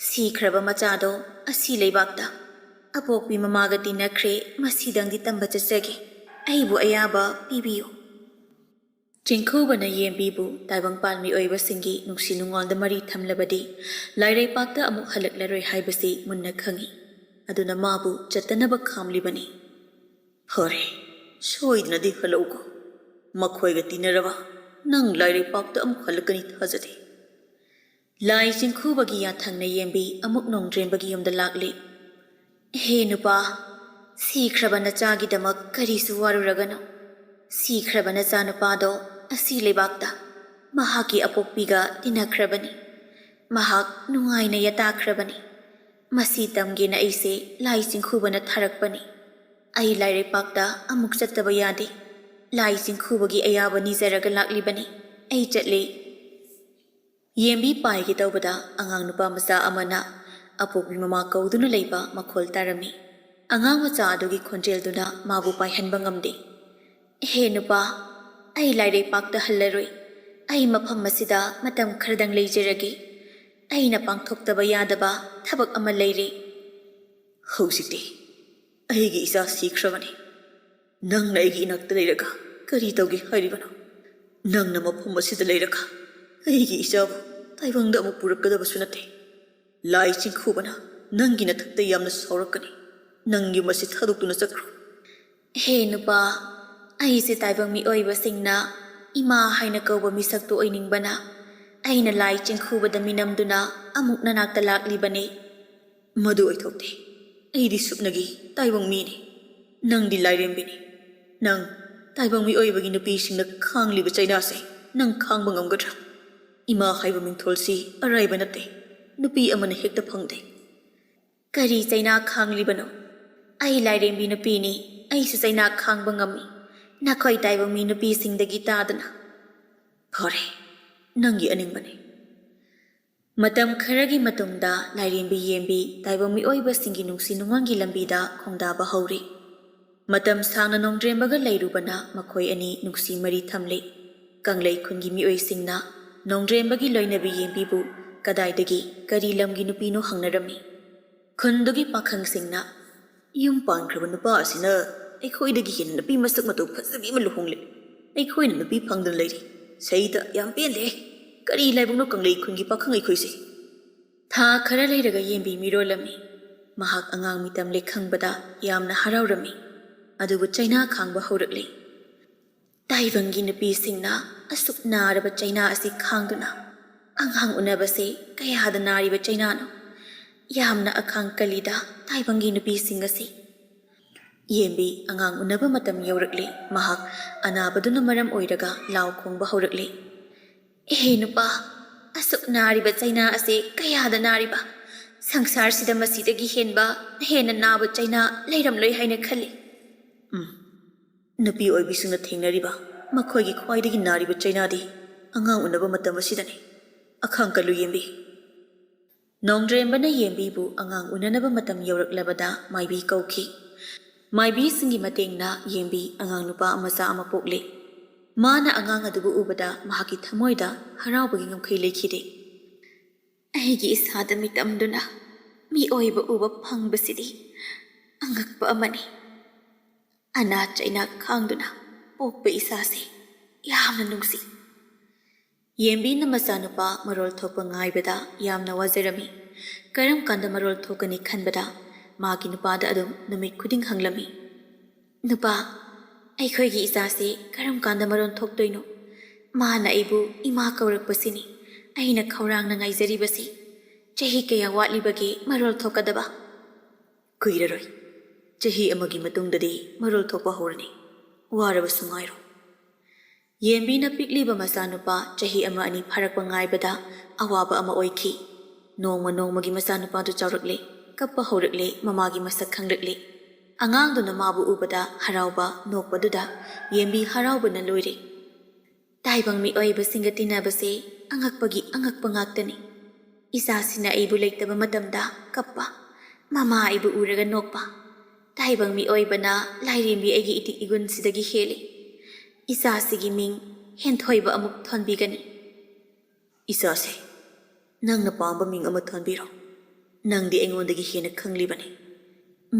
ꯁꯤꯈ꯭ꯔꯕ ꯃꯆꯥꯗꯣ ꯑꯁꯤ ꯂꯩꯕꯥꯛꯇ ꯑꯄꯣꯛꯄꯤ ꯃꯃꯥꯒ ꯇꯤꯟꯅꯈ꯭ꯔꯦ, ꯃꯁꯤꯗꯪꯗꯤ ꯇꯝꯕ ꯆꯠꯆꯒꯦ꯫ ꯑꯩꯕꯨ ꯑꯌꯥꯕ ꯄꯤꯕꯤꯌꯨ꯫ ꯆꯤꯡꯈꯨꯕꯅ ꯌꯦꯝꯕꯤꯕꯨ ꯇꯥꯏꯕꯪꯄꯥꯜ ꯃꯤꯑꯣꯏꯕꯁꯤꯡꯒꯤ ꯅꯨꯡꯁꯤ ꯅꯨꯡꯉꯣꯜꯗ ꯃꯔꯤ ꯊꯝꯂꯕꯗꯤ ꯂꯥꯏꯔꯩꯄꯥꯛꯇ ꯑꯃꯨꯛ ꯍꯜꯂꯛꯂꯔꯣꯏ ꯍꯥꯏꯕꯁꯤ ꯃꯨꯟꯅ ꯈꯪꯏ꯫ ꯑꯗꯨꯅ ꯃꯥꯕꯨ ꯆꯠꯇꯅꯕ ꯈꯥꯝꯂꯤꯕꯅꯤ꯫ ꯐꯔꯦ, ꯁꯣꯏꯗꯅꯗꯤ ꯍꯜꯂꯛꯎꯀꯣ꯫ ꯃꯈꯣꯏꯒ ꯇꯤꯟꯅꯔꯕ ꯅꯪ ꯂꯥꯏꯔꯩꯄꯥꯛꯇ ꯑꯃꯨꯛ ꯍꯜꯂꯛꯀꯅꯤ ꯊꯥꯖꯗꯦ꯫ ꯂꯥꯏ ꯆꯤꯡꯈꯨꯕꯒꯤ ꯌꯥꯊꯪꯅ ꯌꯦꯝꯕꯤ ꯑꯃꯨꯛ ꯅꯣꯡꯗ꯭ꯔꯦꯝꯕꯒꯤ ꯌꯨꯝꯗ ꯂꯥꯛꯂꯤ꯫ "ꯍꯦ ꯅꯨꯄꯥ, ꯁꯤꯈ꯭ꯔꯕ ꯅꯆꯥꯒꯤꯗꯃꯛ ꯀꯔꯤꯁꯨ ꯋꯥꯔꯨꯔꯒꯅꯨ꯫ ꯁꯤꯈ꯭ꯔꯕ ꯅꯆꯥꯅꯨꯄꯥꯗꯣ ꯑꯁꯤ ꯂꯩꯕꯥꯛꯇ ꯃꯍꯥꯛꯀꯤ ꯑꯄꯣꯛꯄꯤꯒ ꯇꯤꯟꯅꯈ꯭ꯔꯕꯅꯤ꯫ ꯃꯍꯥꯛ ꯅꯨꯡꯉꯥꯏꯅ ꯌꯥꯇꯥꯈ꯭ꯔꯕꯅꯤ꯫ ꯃꯁꯤ ꯇꯝꯒꯦꯅ ꯑꯩꯁꯦ ꯂꯥꯏ ꯆꯤꯡꯈꯨꯕꯅ ꯊꯥꯔꯛꯄꯅꯤ꯫ ꯑꯩ ꯂꯥꯏꯔꯩꯄꯥꯛꯇ ꯑꯃꯨꯛ ꯆꯠꯇꯕ ꯌꯥꯗꯦ꯫ ꯂꯥꯏ ꯆꯤꯡꯈꯨꯕꯒꯤ ꯑꯌꯥꯕ ꯅꯤꯖꯔꯒ ꯂꯥꯛꯂꯤꯕꯅꯤ꯫ ꯑꯩ ꯆꯠꯂꯤ꯫" ꯌꯦꯝꯕꯤ ꯄꯥꯏꯒꯦ ꯇꯧꯕꯗ ꯑꯉꯥꯡ ꯅꯨꯄꯥ ꯃꯆꯥ ꯑꯃꯅ ꯑꯄꯣꯛꯄꯤ ꯃꯃꯥ ꯀꯧꯗꯨꯅ ꯂꯩꯕ ꯃꯈꯣꯜ ꯇꯥꯔꯝꯃꯤ꯫ ꯑꯉꯥꯡ ꯃꯆꯥ ꯑꯗꯨꯒꯤ ꯈꯣꯟꯖꯦꯜꯗꯨꯅ ꯃꯥꯕꯨ ꯄꯥꯏꯍꯟꯕ ꯉꯝꯗꯦ꯫ "ꯍꯦ ꯅꯨꯄꯥ, ꯑꯩ ꯂꯥꯏꯔꯩꯄꯥꯛꯇ ꯍꯜꯂꯔꯣꯏ꯫ ꯑꯩ ꯃꯐꯝ ꯑꯁꯤꯗ ꯃꯇꯝ ꯈꯔꯗꯪ ꯂꯩꯖꯔꯒꯦ꯫ ꯑꯩꯅ ꯄꯥꯡꯊꯣꯛꯇꯕ ꯌꯥꯗꯕ ꯊꯕꯛ ꯑꯃ ꯂꯩꯔꯦ꯫" "ꯍꯧꯖꯤꯛꯇꯤ ꯑꯩꯒꯤ ꯏꯆꯥ ꯁꯤꯈ꯭ꯔꯕꯅꯤ꯫ ꯅꯪꯅ ꯑꯩꯒꯤ ꯏꯅꯥꯛꯇ ꯂꯩꯔꯒ ꯀꯔꯤ ꯇꯧꯒꯦ ꯍꯥꯏꯔꯤꯕꯅꯣ? ꯅꯪꯅ ꯃꯐꯝ ꯑꯁꯤꯗ ꯂꯩꯔꯒ ꯑꯩꯒꯤ ꯏꯆꯥꯕꯨ ꯇꯥꯏꯕꯪꯗ ꯑꯃꯨꯛ ꯄꯨꯔꯛꯀꯗꯕꯁꯨ ꯅꯠꯇꯦ꯫ ꯂꯥꯏ ꯆꯤꯡꯈꯨꯕꯅ ꯅꯪꯒꯤ ꯅꯊꯛꯇ ꯌꯥꯝꯅ ꯁꯥꯎꯔꯛꯀꯅꯤ꯫ ꯅꯪ ꯌꯨꯝ ꯑꯁꯤ ꯊꯥꯗꯣꯛꯇꯨꯅ ꯆꯠꯈ꯭ꯔꯣ꯫" "ꯍꯦ ꯅꯨꯄꯥ, ꯑꯩꯁꯦ ꯇꯥꯏꯕꯪ ꯃꯤꯑꯣꯏꯕꯁꯤꯡꯅ ꯏꯃꯥ ꯍꯥꯏꯅ ꯀꯧꯕ ꯃꯤꯁꯛꯇꯨ ꯑꯣꯏꯅꯤꯡꯕꯅ ꯑꯩꯅ ꯂꯥꯏ ꯆꯤꯡꯈꯨꯕꯗ ꯃꯤꯅꯝꯗꯨꯅ ꯑꯃꯨꯛ ꯅꯅꯥꯛꯇ ꯂꯥꯛꯂꯤꯕꯅꯤ꯫" "ꯃꯗꯨ ꯑꯣꯏꯊꯣꯛꯇꯦ꯫ ꯑꯩꯗꯤ ꯁꯨꯞꯅꯒꯤ ꯇꯥꯏꯕꯪ ꯃꯤꯅꯤ꯫ ꯅꯪꯗꯤ ꯂꯥꯏꯔꯦꯝꯕꯤꯅꯤ꯫ ꯅꯪ ꯇꯥꯏꯕꯪ ꯃꯤꯑꯣꯏꯕꯒꯤ ꯅꯨꯄꯤꯁꯤꯡꯅ ꯈꯥꯡꯂꯤꯕ ꯆꯩꯅꯥꯁꯦ ꯅꯪ ꯈꯥꯡꯕ ꯉꯝꯒꯗ꯭ꯔꯥ? ꯏꯃꯥ ꯍꯥꯏꯕ ꯃꯤꯡꯊꯣꯜꯁꯤ ꯑꯔꯥꯏꯕ ꯅꯠꯇꯦ꯫ ꯅꯨꯄꯤ ꯑꯃꯅ ꯍꯦꯛꯇ ꯐꯪꯗꯦ꯫" "ꯀꯔꯤ ꯆꯩꯅꯥ ꯈꯥꯡꯂꯤꯕꯅꯣ? ꯑꯩ ꯂꯥꯏꯔꯦꯝꯕꯤ ꯅꯨꯄꯤꯅꯤ꯫ ꯑꯩꯁꯨ ꯆꯩꯅꯥ ꯈꯥꯡꯕ ꯉꯝꯃꯤ, ꯅꯈꯣꯏ ꯇꯥꯏꯕꯪ ꯃꯤ ꯅꯨꯄꯤꯁꯤꯡꯗꯒꯤ ꯇꯥꯗꯅ꯫" "ꯐꯔꯦ, ꯅꯪꯒꯤ ꯑꯅꯤꯡꯕꯅꯤ꯫" ꯃꯇꯝ ꯈꯔꯒꯤ ꯃꯇꯨꯡꯗ ꯂꯥꯏꯔꯦꯝꯕꯤ ꯌꯦꯝꯕꯤ ꯇꯥꯏꯕꯪ ꯃꯤꯑꯣꯏꯕꯁꯤꯡꯒꯤ ꯅꯨꯡꯁꯤ ꯅꯨꯡꯉꯣꯟꯒꯤ ꯂꯝꯕꯤꯗ ꯈꯣꯡꯗꯥꯕ ꯍꯧꯔꯤ꯫ ꯃꯇꯝ ꯁꯥꯡꯅ ꯅꯣꯡꯗ꯭ꯔꯦꯝꯕꯒ ꯂꯩꯔꯨꯕꯅ ꯃꯈꯣꯏ ꯑꯅꯤ ꯅꯨꯡꯁꯤ ꯃꯔꯤ ꯊꯝꯂꯤ꯫ ꯀꯪꯂꯩ ꯈꯨꯟꯒꯤ ꯃꯤꯑꯣꯏꯁꯤꯡꯅ ꯅꯣꯡꯗ꯭ꯔꯦꯝꯕꯒꯤ ꯂꯣꯏꯅꯕꯤ ꯌꯦꯝꯕꯤꯕꯨ ꯀꯗꯥꯏꯗꯒꯤ ꯀꯔꯤ ꯂꯝꯒꯤ ꯅꯨꯄꯤꯅꯣ ꯍꯪꯅꯔꯝꯃꯤ꯫ ꯈꯨꯟꯗꯨꯒꯤ ꯄꯥꯈꯪꯁꯤꯡꯅ, "ꯌꯨꯝ ꯄꯥꯟꯈ꯭ꯔꯕ ꯅꯨꯄꯥ ꯑꯁꯤꯅ ꯑꯩꯈꯣꯏꯗꯒꯤ ꯍꯦꯟꯅ ꯅꯨꯄꯤ ꯃꯁꯛ ꯃꯇꯧ ꯐꯖꯕꯤ ꯑꯃ ꯂꯨꯍꯣꯡꯂꯦ꯫ ꯑꯩꯈꯣꯏꯅ ꯅꯨꯄꯤ ꯐꯪꯗꯅ ꯂꯩꯔꯤ꯫ ꯁꯩꯇ ꯌꯥꯝ ꯄꯦꯟꯗꯦ꯫ ꯀꯔꯤ ꯂꯥꯏꯕꯛꯅꯣ ꯀꯪꯂꯩ ꯈꯨꯟꯒꯤ ꯄꯥꯈꯪ ꯑꯩꯈꯣꯏꯁꯦ?" ꯊꯥ ꯈꯔ ꯂꯩꯔꯒ ꯌꯦꯝꯕꯤ ꯃꯤꯔꯣꯜꯂꯝꯃꯤ꯫ ꯃꯍꯥꯛ ꯑꯉꯥꯡ ꯃꯤꯇꯝꯂꯦ ꯈꯪꯕꯗ ꯌꯥꯝꯅ ꯍꯔꯥꯎꯔꯝꯃꯤ꯫ ꯑꯗꯨꯕꯨ ꯆꯩꯅꯥ ꯈꯥꯡꯕ ꯍꯧꯔꯛꯂꯤ꯫ ꯇꯥꯏꯕꯪꯒꯤ ꯅꯨꯄꯤꯁꯤꯡꯅ ꯑꯁꯨꯛ ꯅꯥꯔꯕ ꯆꯩꯅꯥ ꯑꯁꯤ ꯈꯥꯡꯗꯨꯅ ꯑꯉꯥꯡ ꯎꯅꯕꯁꯦ ꯀꯌꯥꯗ ꯅꯥꯔꯤꯕ ꯆꯩꯅꯥꯅꯣ? ꯌꯥꯝꯅ ꯑꯈꯥꯡ ꯀꯜꯂꯤꯗ ꯇꯥꯏꯕꯪꯒꯤ ꯅꯨꯄꯤꯁꯤꯡ ꯑꯁꯤ꯫ ꯌꯦꯟꯕꯤ ꯑꯉꯥꯡ ꯎꯅꯕ ꯃꯇꯝ ꯌꯧꯔꯛꯂꯦ꯫ ꯃꯍꯥꯛ ꯑꯅꯥꯕꯗꯨꯅ ꯃꯔꯝ ꯑꯣꯏꯔꯒ ꯂꯥꯎ ꯈꯣꯡꯕ ꯍꯧꯔꯛꯂꯦ꯫ "ꯑꯦꯍꯦ ꯅꯨꯄꯥ, ꯑꯁꯨꯛ ꯅꯥꯔꯤꯕ ꯆꯩꯅꯥ ꯑꯁꯤ ꯀꯌꯥꯗ ꯅꯥꯔꯤꯕ? ꯁꯪꯁꯥꯔꯁꯤꯗ ꯃꯁꯤꯗꯒꯤ ꯍꯦꯟꯕ ꯍꯦꯟꯅ ꯅꯥꯕ ꯆꯩꯅꯥ ꯂꯩꯔꯝꯂꯣꯏ ꯍꯥꯏꯅ ꯈꯜꯂꯤ꯫" ꯎꯝ, ꯅꯨꯄꯤ ꯑꯣꯏꯕꯤꯁꯤꯡꯅ ꯊꯦꯡꯅꯔꯤꯕ ꯃꯈꯣꯏꯒꯤ ꯈ꯭ꯋꯥꯏꯗꯒꯤ ꯅꯥꯔꯤꯕ ꯆꯩꯅꯥꯗꯤ ꯑꯉꯥꯡ ꯎꯅꯕ ꯃꯇꯝ ꯑꯁꯤꯗꯅꯤ꯫ ꯑꯈꯥꯡ ꯀꯜꯂꯨ ꯌꯦꯟꯕꯤ꯫ ꯅꯣꯡꯗ꯭ꯔꯦꯝꯕꯅ ꯌꯦꯟꯕꯤꯕꯨ ꯑꯉꯥꯡ ꯎꯅꯅꯕ ꯃꯇꯝ ꯌꯧꯔꯛꯂꯕꯗ ꯃꯥꯏꯕꯤ ꯀꯧꯈꯤ꯫ ꯃꯥꯏꯕꯤꯁꯤꯡꯒꯤ ꯃꯇꯦꯡꯅ ꯌꯦꯟꯕꯤ ꯑꯉꯥꯡ ꯅꯨꯄꯥ ꯃꯆꯥ ꯑꯃ ꯄꯣꯛꯂꯦ꯫ ꯃꯥꯅ ꯑꯉꯥꯡ ꯑꯗꯨꯕꯨ ꯎꯕꯗ ꯃꯍꯥꯛꯀꯤ ꯊꯃꯣꯏꯗ ꯍꯔꯥꯎꯕꯒꯤ ꯉꯝꯈꯩ ꯂꯩꯈꯤꯗꯦ꯫ "ꯑꯩꯒꯤ ꯏꯁꯥꯗ ꯃꯤꯇꯝꯗꯨꯅ ꯃꯤꯑꯣꯏꯕ ꯎꯕ ꯐꯪꯕꯁꯤꯗꯤ ꯑꯉꯛꯄ ꯑꯃꯅꯤ꯫ ꯑꯅꯥ ꯆꯩꯅꯥ ꯈꯥꯡꯗꯨꯅ ꯄꯣꯛꯄ ꯏꯆꯥꯁꯦ ꯌꯥꯝꯅ ꯅꯨꯡꯁꯤ꯫" ꯌꯦꯟꯕꯤꯅ ꯃꯆꯥꯅꯨꯄꯥ ꯃꯔꯣꯜ ꯊꯣꯛꯄ ꯉꯥꯏꯕꯗ ꯌꯥꯝꯅ ꯋꯥꯖꯔꯝꯃꯤ꯫ ꯀꯔꯝ ꯀꯥꯟꯗ ꯃꯔꯣꯜ ꯊꯣꯛꯀꯅꯤ ꯈꯟꯕꯗ ꯃꯥꯒꯤ ꯅꯨꯄꯥꯗ ꯑꯗꯨꯝ ꯅꯨꯃꯤꯠ ꯈꯨꯗꯤꯡ ꯍꯪꯂꯝꯃꯤ꯫ "ꯅꯨꯄꯥ, ꯑꯩꯈꯣꯏꯒꯤ ꯏꯆꯥꯁꯦ ꯀꯔꯝ ꯀꯥꯟꯗ ꯃꯔꯣꯜ ꯊꯣꯛꯇꯣꯏꯅꯣ? ꯃꯥꯅ ꯑꯩꯕꯨ ꯏꯃꯥ ꯀꯧꯔꯛꯄꯁꯤꯅꯤ ꯑꯩꯅ ꯈꯧꯔꯥꯡꯅ ꯉꯥꯏꯖꯔꯤꯕꯁꯤ꯫ ꯆꯍꯤ ꯀꯌꯥ ꯋꯥꯠꯂꯤꯕꯒꯦ ꯃꯔꯣꯜ ꯊꯣꯛꯀꯗꯕ?" "ꯀꯨꯏꯔꯔꯣꯏ꯫ ꯆꯍꯤ ꯑꯃꯒꯤ ꯃꯇꯨꯡꯗꯗꯤ ꯃꯔꯣꯜ ꯊꯣꯛꯄ ꯍꯧꯔꯅꯤ꯫ ꯋꯥꯔꯕꯁꯨ ꯉꯥꯏꯔꯣ꯫" ꯌꯦꯟꯕꯤꯅ ꯄꯤꯛꯂꯤꯕ ꯃꯆꯥꯅꯨꯄꯥ ꯆꯍꯤ ꯑꯃ ꯑꯅꯤ ꯐꯥꯔꯛꯄ ꯉꯥꯏꯕꯗ ꯑꯋꯥꯕ ꯑꯃ ꯑꯣꯏꯈꯤ꯫ ꯅꯣꯡꯃ ꯅꯣꯡꯃꯒꯤ ꯃꯆꯥꯅꯨꯄꯥꯗꯨ ꯆꯥꯎꯔꯛꯂꯦ, ꯀꯞꯄ ꯍꯧꯔꯛꯂꯦ, ꯃꯃꯥꯒꯤ ꯃꯁꯛ ꯈꯪꯂꯛꯂꯦ꯫ ꯑꯉꯥꯡꯗꯨꯅ ꯃꯥꯕꯨ ꯎꯕꯗ ꯍꯔꯥꯎꯕ ꯅꯣꯛꯄꯗꯨꯗ ꯌꯦꯟꯕꯤ ꯍꯔꯥꯎꯕꯅ ꯂꯣꯏꯔꯦ꯫ "ꯇꯥꯏꯕꯪ ꯃꯤꯑꯣꯏꯕꯁꯤꯡꯒ ꯇꯤꯟꯅꯕꯁꯦ ꯑꯉꯛꯄꯒꯤ ꯑꯉꯛꯄ ꯉꯥꯛꯇꯅꯤ꯫ ꯏꯆꯥꯁꯤꯅ ꯑꯩꯕꯨ ꯂꯩꯇꯕ ꯃꯇꯝꯗ ꯀꯞꯄ, ꯃꯃꯥ ꯑꯩꯕꯨ ꯎꯔꯒ ꯅꯣꯛꯄ꯫ ꯇꯥꯏꯕꯪ ꯃꯤꯑꯣꯏꯕꯅ ꯂꯥꯏꯔꯦꯝꯕꯤ ꯑꯩꯒꯤ ꯏꯇꯤꯛ ꯏꯒꯨꯟꯁꯤꯗꯒꯤ ꯍꯦꯜꯂꯤ꯫ ꯏꯆꯥꯁꯤꯒꯤ ꯃꯤꯡ ꯍꯦꯟꯊꯣꯏꯕ ꯑꯃꯨꯛ ꯊꯣꯟꯕꯤꯒꯅꯤ꯫" "ꯏꯆꯥꯁꯦ, ꯅꯪꯅ ꯄꯥꯝꯕ ꯃꯤꯡ ꯑꯃ ꯊꯣꯟꯕꯤꯔꯣ꯫ ꯅꯪꯗꯤ ꯑꯩꯉꯣꯟꯗꯒꯤ ꯍꯦꯟꯅ ꯈꯪꯂꯤꯕꯅꯤ꯫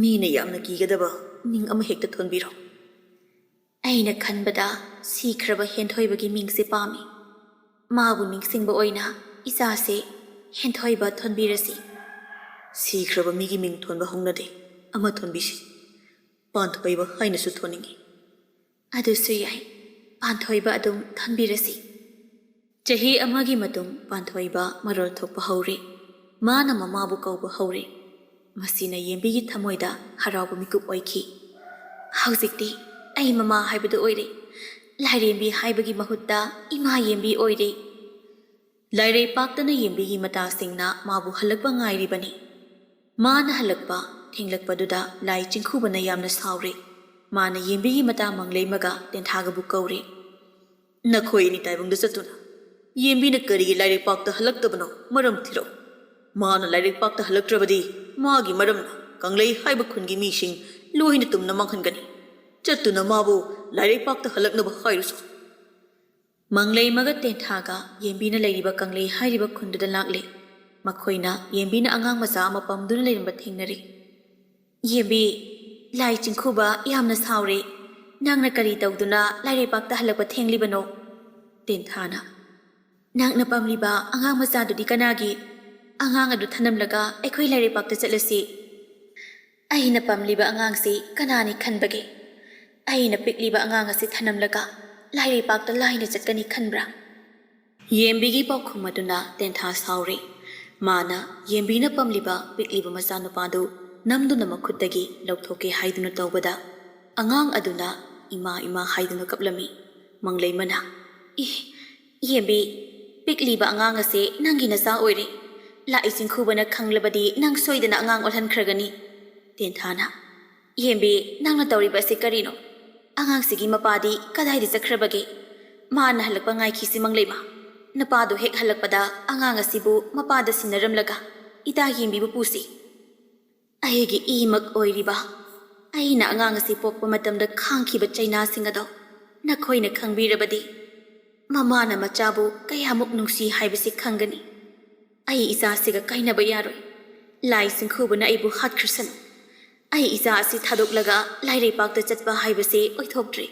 ꯃꯤꯅ ꯌꯥꯝꯅ ꯀꯤꯒꯗꯕ ꯃꯤꯡ ꯑꯃ ꯍꯦꯛꯇ ꯊꯣꯟꯕꯤꯔꯣ꯫" "ꯑꯩꯅ ꯈꯟꯕꯗ ꯁꯤꯈ꯭ꯔꯕ ꯍꯦꯟꯊꯣꯏꯕꯒꯤ ꯃꯤꯡꯁꯦ ꯄꯥꯝꯃꯤ꯫ ꯃꯥꯕꯨ ꯅꯤꯡꯁꯤꯡꯕ ꯑꯣꯏꯅ ꯏꯆꯥꯁꯦ ꯍꯦꯟꯊꯣꯏꯕ ꯊꯣꯟꯕꯤꯔꯁꯤ꯫" "ꯁꯤꯈ꯭ꯔꯕ ꯃꯤꯒꯤ ꯃꯤꯡ ꯊꯣꯟꯕ ꯍꯧꯅꯗꯦ꯫ ꯑꯃ ꯊꯣꯟꯕꯤꯁꯤ꯫ ꯄꯥꯟꯊꯣꯏꯕ ꯍꯥꯏꯅꯁꯨ ꯊꯣꯟꯅꯤꯡꯏ꯫" "ꯑꯗꯨꯁꯨ ꯌꯥꯏ꯫ ꯄꯥꯟꯊꯣꯏꯕ ꯑꯗꯨꯝ ꯊꯝꯕꯤꯔꯁꯤ꯫ ꯆꯍꯤ ꯑꯃꯒꯤ ꯃꯇꯨꯡ ꯄꯥꯟꯊꯣꯏꯕ ꯃꯔꯣꯜ ꯊꯣꯛꯄ ꯍꯧꯔꯦ꯫ ꯃꯥꯅ ꯃꯃꯥꯕꯨ ꯀꯧꯕ ꯍꯧꯔꯦ꯫ ꯃꯁꯤꯅ ꯌꯦꯝꯕꯤꯒꯤ ꯊꯃꯣꯏꯗ ꯍꯔꯥꯎꯕ ꯃꯤꯀꯨꯞ ꯑꯣꯏꯈꯤ꯫ "ꯍꯧꯖꯤꯛꯇꯤ ꯑꯩ ꯃꯃꯥ ꯍꯥꯏꯕꯗꯨ ꯑꯣꯏꯔꯦ꯫ ꯂꯥꯏꯔꯦꯝꯕꯤ ꯍꯥꯏꯕꯒꯤ ꯃꯍꯨꯠꯇ ꯏꯃꯥ ꯌꯦꯝꯕꯤ ꯑꯣꯏꯔꯦ꯫" ꯂꯥꯏꯔꯩꯄꯥꯛꯇꯅ ꯌꯦꯝꯕꯤꯒꯤ ꯃꯇꯥꯁꯤꯡꯅ ꯃꯥꯕꯨ ꯍꯜꯂꯛꯄ ꯉꯥꯏꯔꯤꯕꯅꯤ꯫ ꯃꯥꯅ ꯍꯜꯂꯛꯄ ꯊꯦꯡꯂꯛꯄꯗꯨꯗ ꯂꯥꯏ ꯆꯤꯡꯈꯨꯕꯅ ꯌꯥꯝꯅ ꯁꯥꯎꯔꯦ꯫ ꯃꯥꯅ ꯌꯦꯝꯕꯤꯒꯤ ꯃꯇꯥ ꯃꯪꯂꯩꯃꯒ ꯇꯦꯟꯊꯥꯒꯕꯨ ꯀꯧꯔꯦ꯫ "ꯅꯈꯣꯏ ꯑꯅꯤ ꯇꯥꯏꯕꯪꯗ ꯆꯠꯇꯨꯅ ꯌꯦꯝꯕꯤꯅ ꯀꯔꯤꯒꯤ ꯂꯥꯏꯔꯩꯄꯥꯛꯇ ꯍꯜꯂꯛꯇꯕꯅꯣ, ꯃꯔꯝ ꯊꯤꯔꯛꯎ꯫ ꯃꯥꯅ ꯂꯥꯏꯔꯩꯄꯥꯛꯇ ꯍꯜꯂꯛꯇ꯭ꯔꯕꯗꯤ ꯃꯥꯒꯤ ꯃꯔꯝꯅ ꯀꯪꯂꯩ ꯍꯥꯏꯕ ꯈꯨꯟꯒꯤ ꯃꯤꯁꯤꯡ ꯂꯣꯏꯅ ꯇꯨꯝꯅ ꯃꯥꯡꯍꯟꯒꯅꯤ꯫ ꯆꯠꯇꯨꯅ ꯃꯥꯕꯨ ꯂꯥꯏꯔꯩꯄꯥꯛꯇ ꯍꯜꯂꯛꯅꯕ ꯍꯥꯏꯔꯨꯁꯨ꯫" ꯃꯪꯂꯩꯃꯒ ꯇꯦꯟꯊꯥꯒ ꯌꯦꯝꯕꯤꯅ ꯂꯩꯔꯤꯕ ꯀꯪꯂꯩ ꯍꯥꯏꯔꯤꯕ ꯈꯨꯟꯗꯨꯗ ꯂꯥꯛꯂꯦ꯫ ꯃꯈꯣꯏꯅ ꯌꯦꯝꯕꯤꯅ ꯑꯉꯥꯡ ꯃꯆꯥ ꯑꯃ ꯄꯝꯗꯨꯅ ꯂꯩꯔꯝꯕ ꯊꯦꯡꯅꯔꯦ꯫ "ꯌꯦꯝꯕꯤ, ꯂꯥꯏ ꯆꯤꯡꯈꯨꯕ ꯌꯥꯝꯅ ꯁꯥꯎꯔꯦ꯫ ꯅꯪꯅ ꯀꯔꯤ ꯇꯧꯗꯨꯅ ꯂꯥꯏꯔꯩꯄꯥꯛꯇ ꯍꯜꯂꯛꯄ ꯊꯦꯡꯂꯤꯕꯅꯣ?" ꯇꯦꯟꯊꯥꯅ, "ꯅꯪꯅ ꯄꯝꯂꯤꯕ ꯑꯉꯥꯡ ꯃꯆꯥꯗꯨꯗꯤ ꯀꯅꯥꯒꯤ? ꯑꯉꯥꯡ ꯑꯗꯨ ꯊꯅꯝꯂꯒ ꯑꯩꯈꯣꯏ ꯂꯥꯏꯔꯩꯄꯥꯛꯇ ꯆꯠꯂꯁꯤ꯫" "ꯑꯩꯅ ꯄꯝꯂꯤꯕ ꯑꯉꯥꯡꯁꯤ ꯀꯅꯥꯅꯤ ꯈꯟꯕꯒꯦ? ꯑꯩꯅ ꯄꯤꯛꯂꯤꯕ ꯑꯉꯥꯡ ꯑꯁꯤ ꯊꯅꯝꯂꯒ ꯂꯥꯏꯔꯩꯄꯥꯛꯇ ꯂꯥꯏꯅ ꯆꯠꯀꯅꯤ ꯈꯟꯕ꯭ꯔꯥ?" ꯌꯦꯝꯕꯤꯒꯤ ꯄꯥꯎꯈꯨꯝ ꯑꯗꯨꯅ ꯇꯦꯟꯊꯥ ꯁꯥꯎꯔꯦ꯫ ꯃꯥꯅ ꯌꯦꯝꯕꯤꯅ ꯄꯝꯂꯤꯕ ꯄꯤꯛꯂꯤꯕ ꯃꯆꯥꯅꯨꯄꯥꯗꯨ ꯅꯝꯗꯨꯅ ꯃꯈꯨꯠꯇꯒꯤ ꯂꯧꯊꯣꯛꯀꯦ ꯍꯥꯏꯗꯨꯅ ꯇꯧꯕꯗ, ꯑꯉꯥꯡ ꯑꯗꯨꯅ "ꯏꯃꯥ, ꯏꯃꯥ" ꯍꯥꯏꯗꯨꯅ ꯀꯞꯂꯝꯃꯤ꯫ ꯃꯪꯂꯩꯃꯅ, "ꯏ, ꯌꯦꯝꯕꯤ, ꯄꯤꯛꯂꯤꯕ ꯑꯉꯥꯡ ꯑꯁꯦ ꯅꯪꯒꯤ ꯅꯆꯥ ꯑꯣꯏꯔꯦ꯫ ꯂꯥꯏ ꯆꯤꯡꯈꯨꯕꯅ ꯈꯪꯂꯕꯗꯤ ꯅꯪ ꯁꯣꯏꯗꯅ ꯑꯉꯥꯡ ꯑꯣꯜꯍꯟꯈ꯭ꯔꯒꯅꯤ꯫" ꯇꯦꯟꯊꯥꯅ, "ꯌꯦꯝꯕꯤ, ꯅꯪꯅ ꯇꯧꯔꯤꯕ ꯑꯁꯤ ꯀꯔꯤꯅꯣ? ꯑꯉꯥꯡꯁꯤꯒꯤ ꯃꯄꯥꯗꯤ ꯀꯗꯥꯏꯗ ꯆꯠꯈ꯭ꯔꯕꯒꯦ? ꯃꯥꯅ ꯍꯜꯂꯛꯄ ꯉꯥꯏꯈꯤꯁꯤ ꯃꯪꯂꯩꯃ꯫ ꯅꯄꯥꯗꯨ ꯍꯦꯛ ꯍꯜꯂꯛꯄꯗ ꯑꯉꯥꯡ ꯑꯁꯤꯕꯨ ꯃꯄꯥꯗ ꯁꯤꯟꯅꯔꯝꯂꯒ ꯏꯇꯥ ꯌꯦꯝꯕꯤꯕꯨ ꯄꯨꯁꯤ꯫" ꯑꯩꯒꯤ ꯏꯃꯛ ꯑꯣꯏꯔꯤꯕ, ꯑꯩꯅ ꯑꯉꯥꯡ ꯑꯁꯤ ꯄꯣꯛꯄ ꯃꯇꯝꯗ ꯈꯥꯡꯈꯤꯕ ꯆꯩꯅꯥꯁꯤꯡ ꯑꯗꯣ ꯅꯈꯣꯏꯅ ꯈꯪꯕꯤꯔꯕꯗꯤ, ꯃꯃꯥꯅ ꯃꯆꯥꯕꯨ ꯀꯌꯥꯃꯨꯛ ꯅꯨꯡꯁꯤ ꯍꯥꯏꯕꯁꯤ ꯈꯪꯒꯅꯤ꯫ ꯑꯩ ꯏꯆꯥꯁꯤꯒ ꯀꯥꯏꯅꯕ ꯌꯥꯔꯣꯏ꯫ ꯂꯥꯏ ꯆꯤꯡꯈꯨꯕꯅ ꯑꯩꯕꯨ ꯍꯥꯠꯈ꯭ꯔꯁꯅꯨ꯫ ꯑꯩ ꯏꯆꯥ ꯑꯁꯤ ꯊꯥꯗꯣꯛꯂꯒ ꯂꯥꯏꯔꯩꯄꯥꯛꯇ ꯆꯠꯄ ꯍꯥꯏꯕꯁꯤ ꯑꯣꯏꯊꯣꯛꯇ꯭ꯔꯤ꯫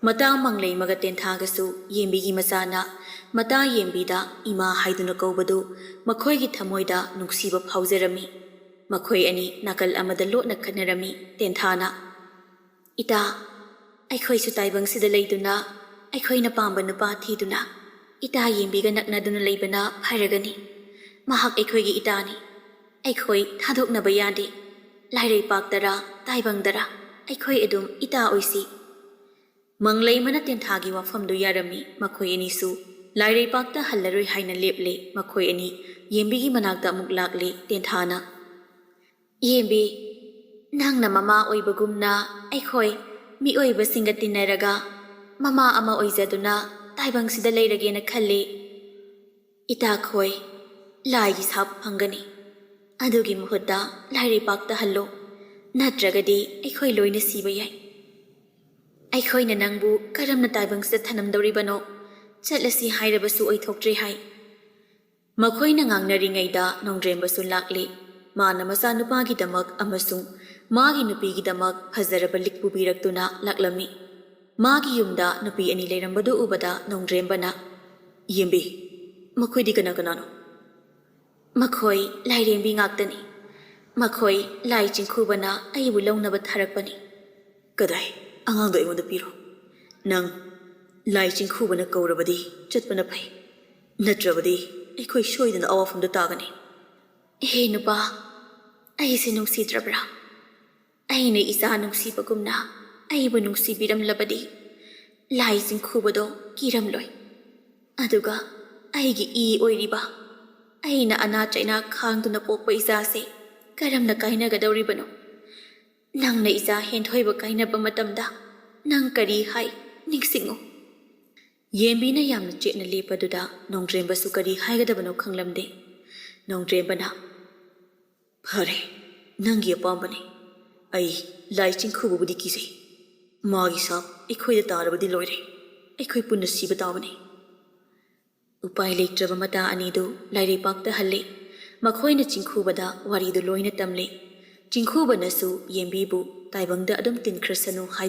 ꯃꯇꯥ ꯃꯪꯂꯩꯃꯒ ꯇꯦꯟꯊꯥꯒꯁꯨ ꯌꯦꯝꯕꯤꯒꯤ ꯃꯆꯥꯅ ꯃꯇꯥ ꯌꯦꯝꯕꯤꯗ ꯏꯃꯥ ꯍꯥꯏꯗꯨꯅ ꯀꯧꯕꯗꯨ ꯃꯈꯣꯏꯒꯤ ꯊꯃꯣꯏꯗ ꯅꯨꯡꯁꯤꯕ ꯐꯥꯎꯖꯔꯝꯃꯤ꯫ ꯃꯈꯣꯏ ꯑꯅꯤ ꯅꯥꯀꯜ ꯑꯃꯗ ꯂꯣꯠꯅ ꯈꯟꯅꯔꯝꯃꯤ꯫ ꯇꯦꯟꯊꯥꯅ, "ꯏꯇꯥ, ꯑꯩꯈꯣꯏꯁꯨ ꯇꯥꯏꯕꯪꯁꯤꯗ ꯂꯩꯗꯨꯅ ꯑꯩꯈꯣꯏꯅ ꯄꯥꯝꯕ ꯅꯨꯄꯥ ꯊꯤꯗꯨꯅ ꯏꯇꯥ ꯌꯦꯡꯕꯤꯒ ꯅꯛꯅꯗꯨꯅ ꯂꯩꯕꯅ ꯐꯔꯒꯅꯤ꯫ ꯃꯍꯥꯛ ꯑꯩꯈꯣꯏꯒꯤ ꯏꯇꯥꯅꯤ꯫ ꯑꯩꯈꯣꯏ ꯊꯥꯗꯣꯛꯅꯕ ꯌꯥꯗꯦ꯫ ꯂꯥꯏꯔꯩꯄꯥꯛꯇꯔꯥ ꯇꯥꯏꯕꯪꯗꯔꯥ ꯑꯩꯈꯣꯏ ꯑꯗꯨꯝ ꯏꯇꯥ ꯑꯣꯏꯁꯤ꯫ ꯃꯪꯂꯩꯃꯅ ꯇꯦꯟꯊꯥꯒꯤ ꯋꯥꯐꯝꯗꯨ ꯌꯥꯔꯝꯃꯤ꯫ ꯃꯈꯣꯏ ꯑꯅꯤꯁꯨ ꯂꯥꯏꯔꯩꯄꯥꯛꯇ ꯍꯜꯂꯔꯣꯏ ꯍꯥꯏꯅ ꯂꯦꯞꯂꯦ꯫ ꯃꯈꯣꯏ ꯑꯅꯤ ꯌꯦꯝꯕꯤꯒꯤ ꯃꯅꯥꯛꯇ ꯑꯃꯨꯛ ꯂꯥꯛꯂꯦ꯫ ꯇꯦꯟꯊꯥꯅ, "ꯌꯦꯝꯕꯤ, ꯅꯪꯅ ꯃꯃꯥ ꯑꯣꯏꯕꯒꯨꯝꯅ ꯑꯩꯈꯣꯏ ꯃꯤꯑꯣꯏꯕꯁꯤꯡꯒ ꯇꯤꯟꯅꯔꯒ ꯃꯃꯥ ꯑꯃ ꯑꯣꯏꯖꯗꯨꯅ ꯇꯥꯏꯕꯪꯁꯤꯗ ꯂꯩꯔꯒꯦꯅ ꯈꯜꯂꯤ꯫ ꯏꯇꯥꯈꯣꯏ, ꯂꯥꯏꯒꯤ ꯁꯥꯞ ꯐꯪꯒꯅꯤ꯫ ꯑꯗꯨꯒꯤ ꯃꯍꯨꯠꯇ ꯂꯥꯏꯔꯩꯄꯥꯛꯇ ꯍꯜꯂꯣ, ꯅꯠꯇ꯭ꯔꯒꯗꯤ ꯑꯩꯈꯣꯏ ꯂꯣꯏꯅ ꯁꯤꯕ ꯌꯥꯏ꯫ ꯑꯩꯈꯣꯏꯅ ꯅꯪꯕꯨ ꯀꯔꯝꯅ ꯇꯥꯏꯕꯪꯁꯤꯗ ꯊꯅꯝꯗꯧꯔꯤꯕꯅꯣ? ꯆꯠꯂꯁꯤ ꯍꯥꯏꯔꯕꯁꯨ ꯑꯣꯏꯊꯣꯛꯇ꯭ꯔꯦ ꯍꯥꯏ"꯫ ꯃꯈꯣꯏꯅ ꯉꯥꯡꯅꯔꯤꯉꯩꯗ ꯅꯣꯡꯗ꯭ꯔꯦꯝꯕꯁꯨ ꯂꯥꯛꯂꯤ꯫ ꯃꯥꯅ ꯃꯆꯥꯅꯨꯄꯥꯒꯤꯗꯃꯛ ꯑꯃꯁꯨꯡ ꯃꯥꯒꯤ ꯅꯨꯄꯤꯒꯤꯗꯃꯛ ꯐꯖꯔꯕ ꯂꯤꯛ ꯄꯨꯕꯤꯔꯛꯇꯨꯅ ꯂꯥꯛꯂꯝꯃꯤ꯫ ꯃꯥꯒꯤ ꯌꯨꯝꯗ ꯅꯨꯄꯤ ꯑꯅꯤ ꯂꯩꯔꯝꯕꯗꯨ ꯎꯕꯗ ꯅꯣꯡꯗ꯭ꯔꯦꯝꯕꯅ, "ꯌꯦꯝꯕꯤ, ꯃꯈꯣꯏꯗꯤ ꯀꯅꯥ ꯀꯅꯥꯅꯣ?" "ꯃꯈꯣꯏ ꯂꯥꯏꯔꯦꯝꯕꯤ ꯉꯥꯛꯇꯅꯤ꯫ ꯃꯈꯣꯏ ꯂꯥꯏ ꯆꯤꯡꯈꯨꯕꯅ ꯑꯩꯕꯨ ꯂꯧꯅꯕ ꯊꯥꯔꯛꯄꯅꯤ"꯫ "ꯀꯗꯥꯏ? ꯑꯉꯥꯡꯗꯣ ꯑꯩꯉꯣꯟꯗ ꯄꯤꯔꯣ꯫ ꯅꯪ ꯂꯥꯏ ꯆꯤꯡꯈꯨꯕꯅ ꯀꯧꯔꯕꯗꯤ ꯆꯠꯄꯅ ꯐꯩ, ꯅꯠꯇ꯭ꯔꯕꯗꯤ ꯑꯩꯈꯣꯏ ꯁꯣꯏꯗꯅ ꯑꯋꯥꯐꯝꯗ ꯇꯥꯒꯅꯤ"꯫ "ꯍꯦ ꯅꯨꯄꯥ, ꯑꯩꯁꯦ ꯅꯨꯡꯁꯤꯗ꯭ꯔꯕ꯭ꯔꯥ? ꯑꯩꯅ ꯏꯆꯥ ꯅꯨꯡꯁꯤꯕꯒꯨꯝꯅ ꯑꯩꯕꯨ ꯅꯨꯡꯁꯤꯕꯤꯔꯝꯂꯕꯗꯤ ꯂꯥꯏ ꯆꯤꯡꯈꯨꯕꯗꯣ ꯀꯤꯔꯝꯂꯣꯏ꯫ ꯑꯗꯨꯒ ꯑꯩꯒꯤ ꯏ ꯑꯣꯏꯔꯤꯕ, ꯑꯩꯅ ꯑꯅꯥ ꯆꯩꯅꯥ ꯈꯥꯡꯗꯨꯅ ꯄꯣꯛꯄ ꯏꯆꯥꯁꯦ ꯀꯔꯝꯅ ꯀꯥꯏꯅꯒꯗꯧꯔꯤꯕꯅꯣ? ꯅꯪꯅ ꯏꯆꯥ ꯍꯦꯟꯊꯣꯏꯕ ꯀꯥꯏꯅꯕ ꯃꯇꯝꯗ ꯅꯪ ꯀꯔꯤ ꯍꯥꯏ? ꯅꯤꯡꯁꯤꯡꯉꯨ"꯫ ꯌꯦꯝꯕꯤꯅ ꯌꯥꯝꯅ ꯆꯦꯠꯅ ꯂꯦꯞꯄꯗꯨꯗ ꯅꯣꯡꯗ꯭ꯔꯦꯝꯕꯁꯨ ꯀꯔꯤ ꯍꯥꯏꯒꯗꯕꯅꯣ ꯈꯪꯂꯝꯗꯦ꯫ ꯅꯣꯡꯗ꯭ꯔꯦꯝꯕꯅ, "ꯐꯔꯦ, ꯅꯪꯒꯤ ꯑꯄꯥꯝꯕꯅꯤ꯫ ꯑꯩ ꯂꯥꯏ ꯆꯤꯡꯈꯨꯕꯕꯨꯗꯤ ꯀꯤꯖꯩ꯫ ꯃꯥꯒꯤ ꯁꯥꯞ ꯑꯩꯈꯣꯏꯗ ꯇꯥꯔꯕꯗꯤ ꯂꯣꯏꯔꯦ꯫ ꯑꯩꯈꯣꯏ ꯄꯨꯟꯅ ꯁꯤꯕ ꯇꯥꯕꯅꯤ"꯫ ꯎꯄꯥꯏ ꯂꯩꯇ꯭ꯔꯕ ꯃꯇꯥ ꯑꯅꯤꯗꯨ ꯂꯥꯏꯔꯩꯄꯥꯛꯇ ꯍꯜꯂꯦ꯫ ꯃꯈꯣꯏꯅ ꯆꯤꯡꯈꯨꯕꯗ ꯋꯥꯔꯤꯗꯨ ꯂꯣꯏꯅ ꯇꯝꯂꯦ꯫ ꯆꯤꯡꯈꯨꯕꯅꯁꯨ ꯌꯦꯝꯕꯤꯕꯨ ꯇꯥꯏꯕꯪꯗ ꯑꯗꯨꯝ ꯇꯤꯟꯈ꯭ꯔꯁꯅꯨ ꯍꯥꯏ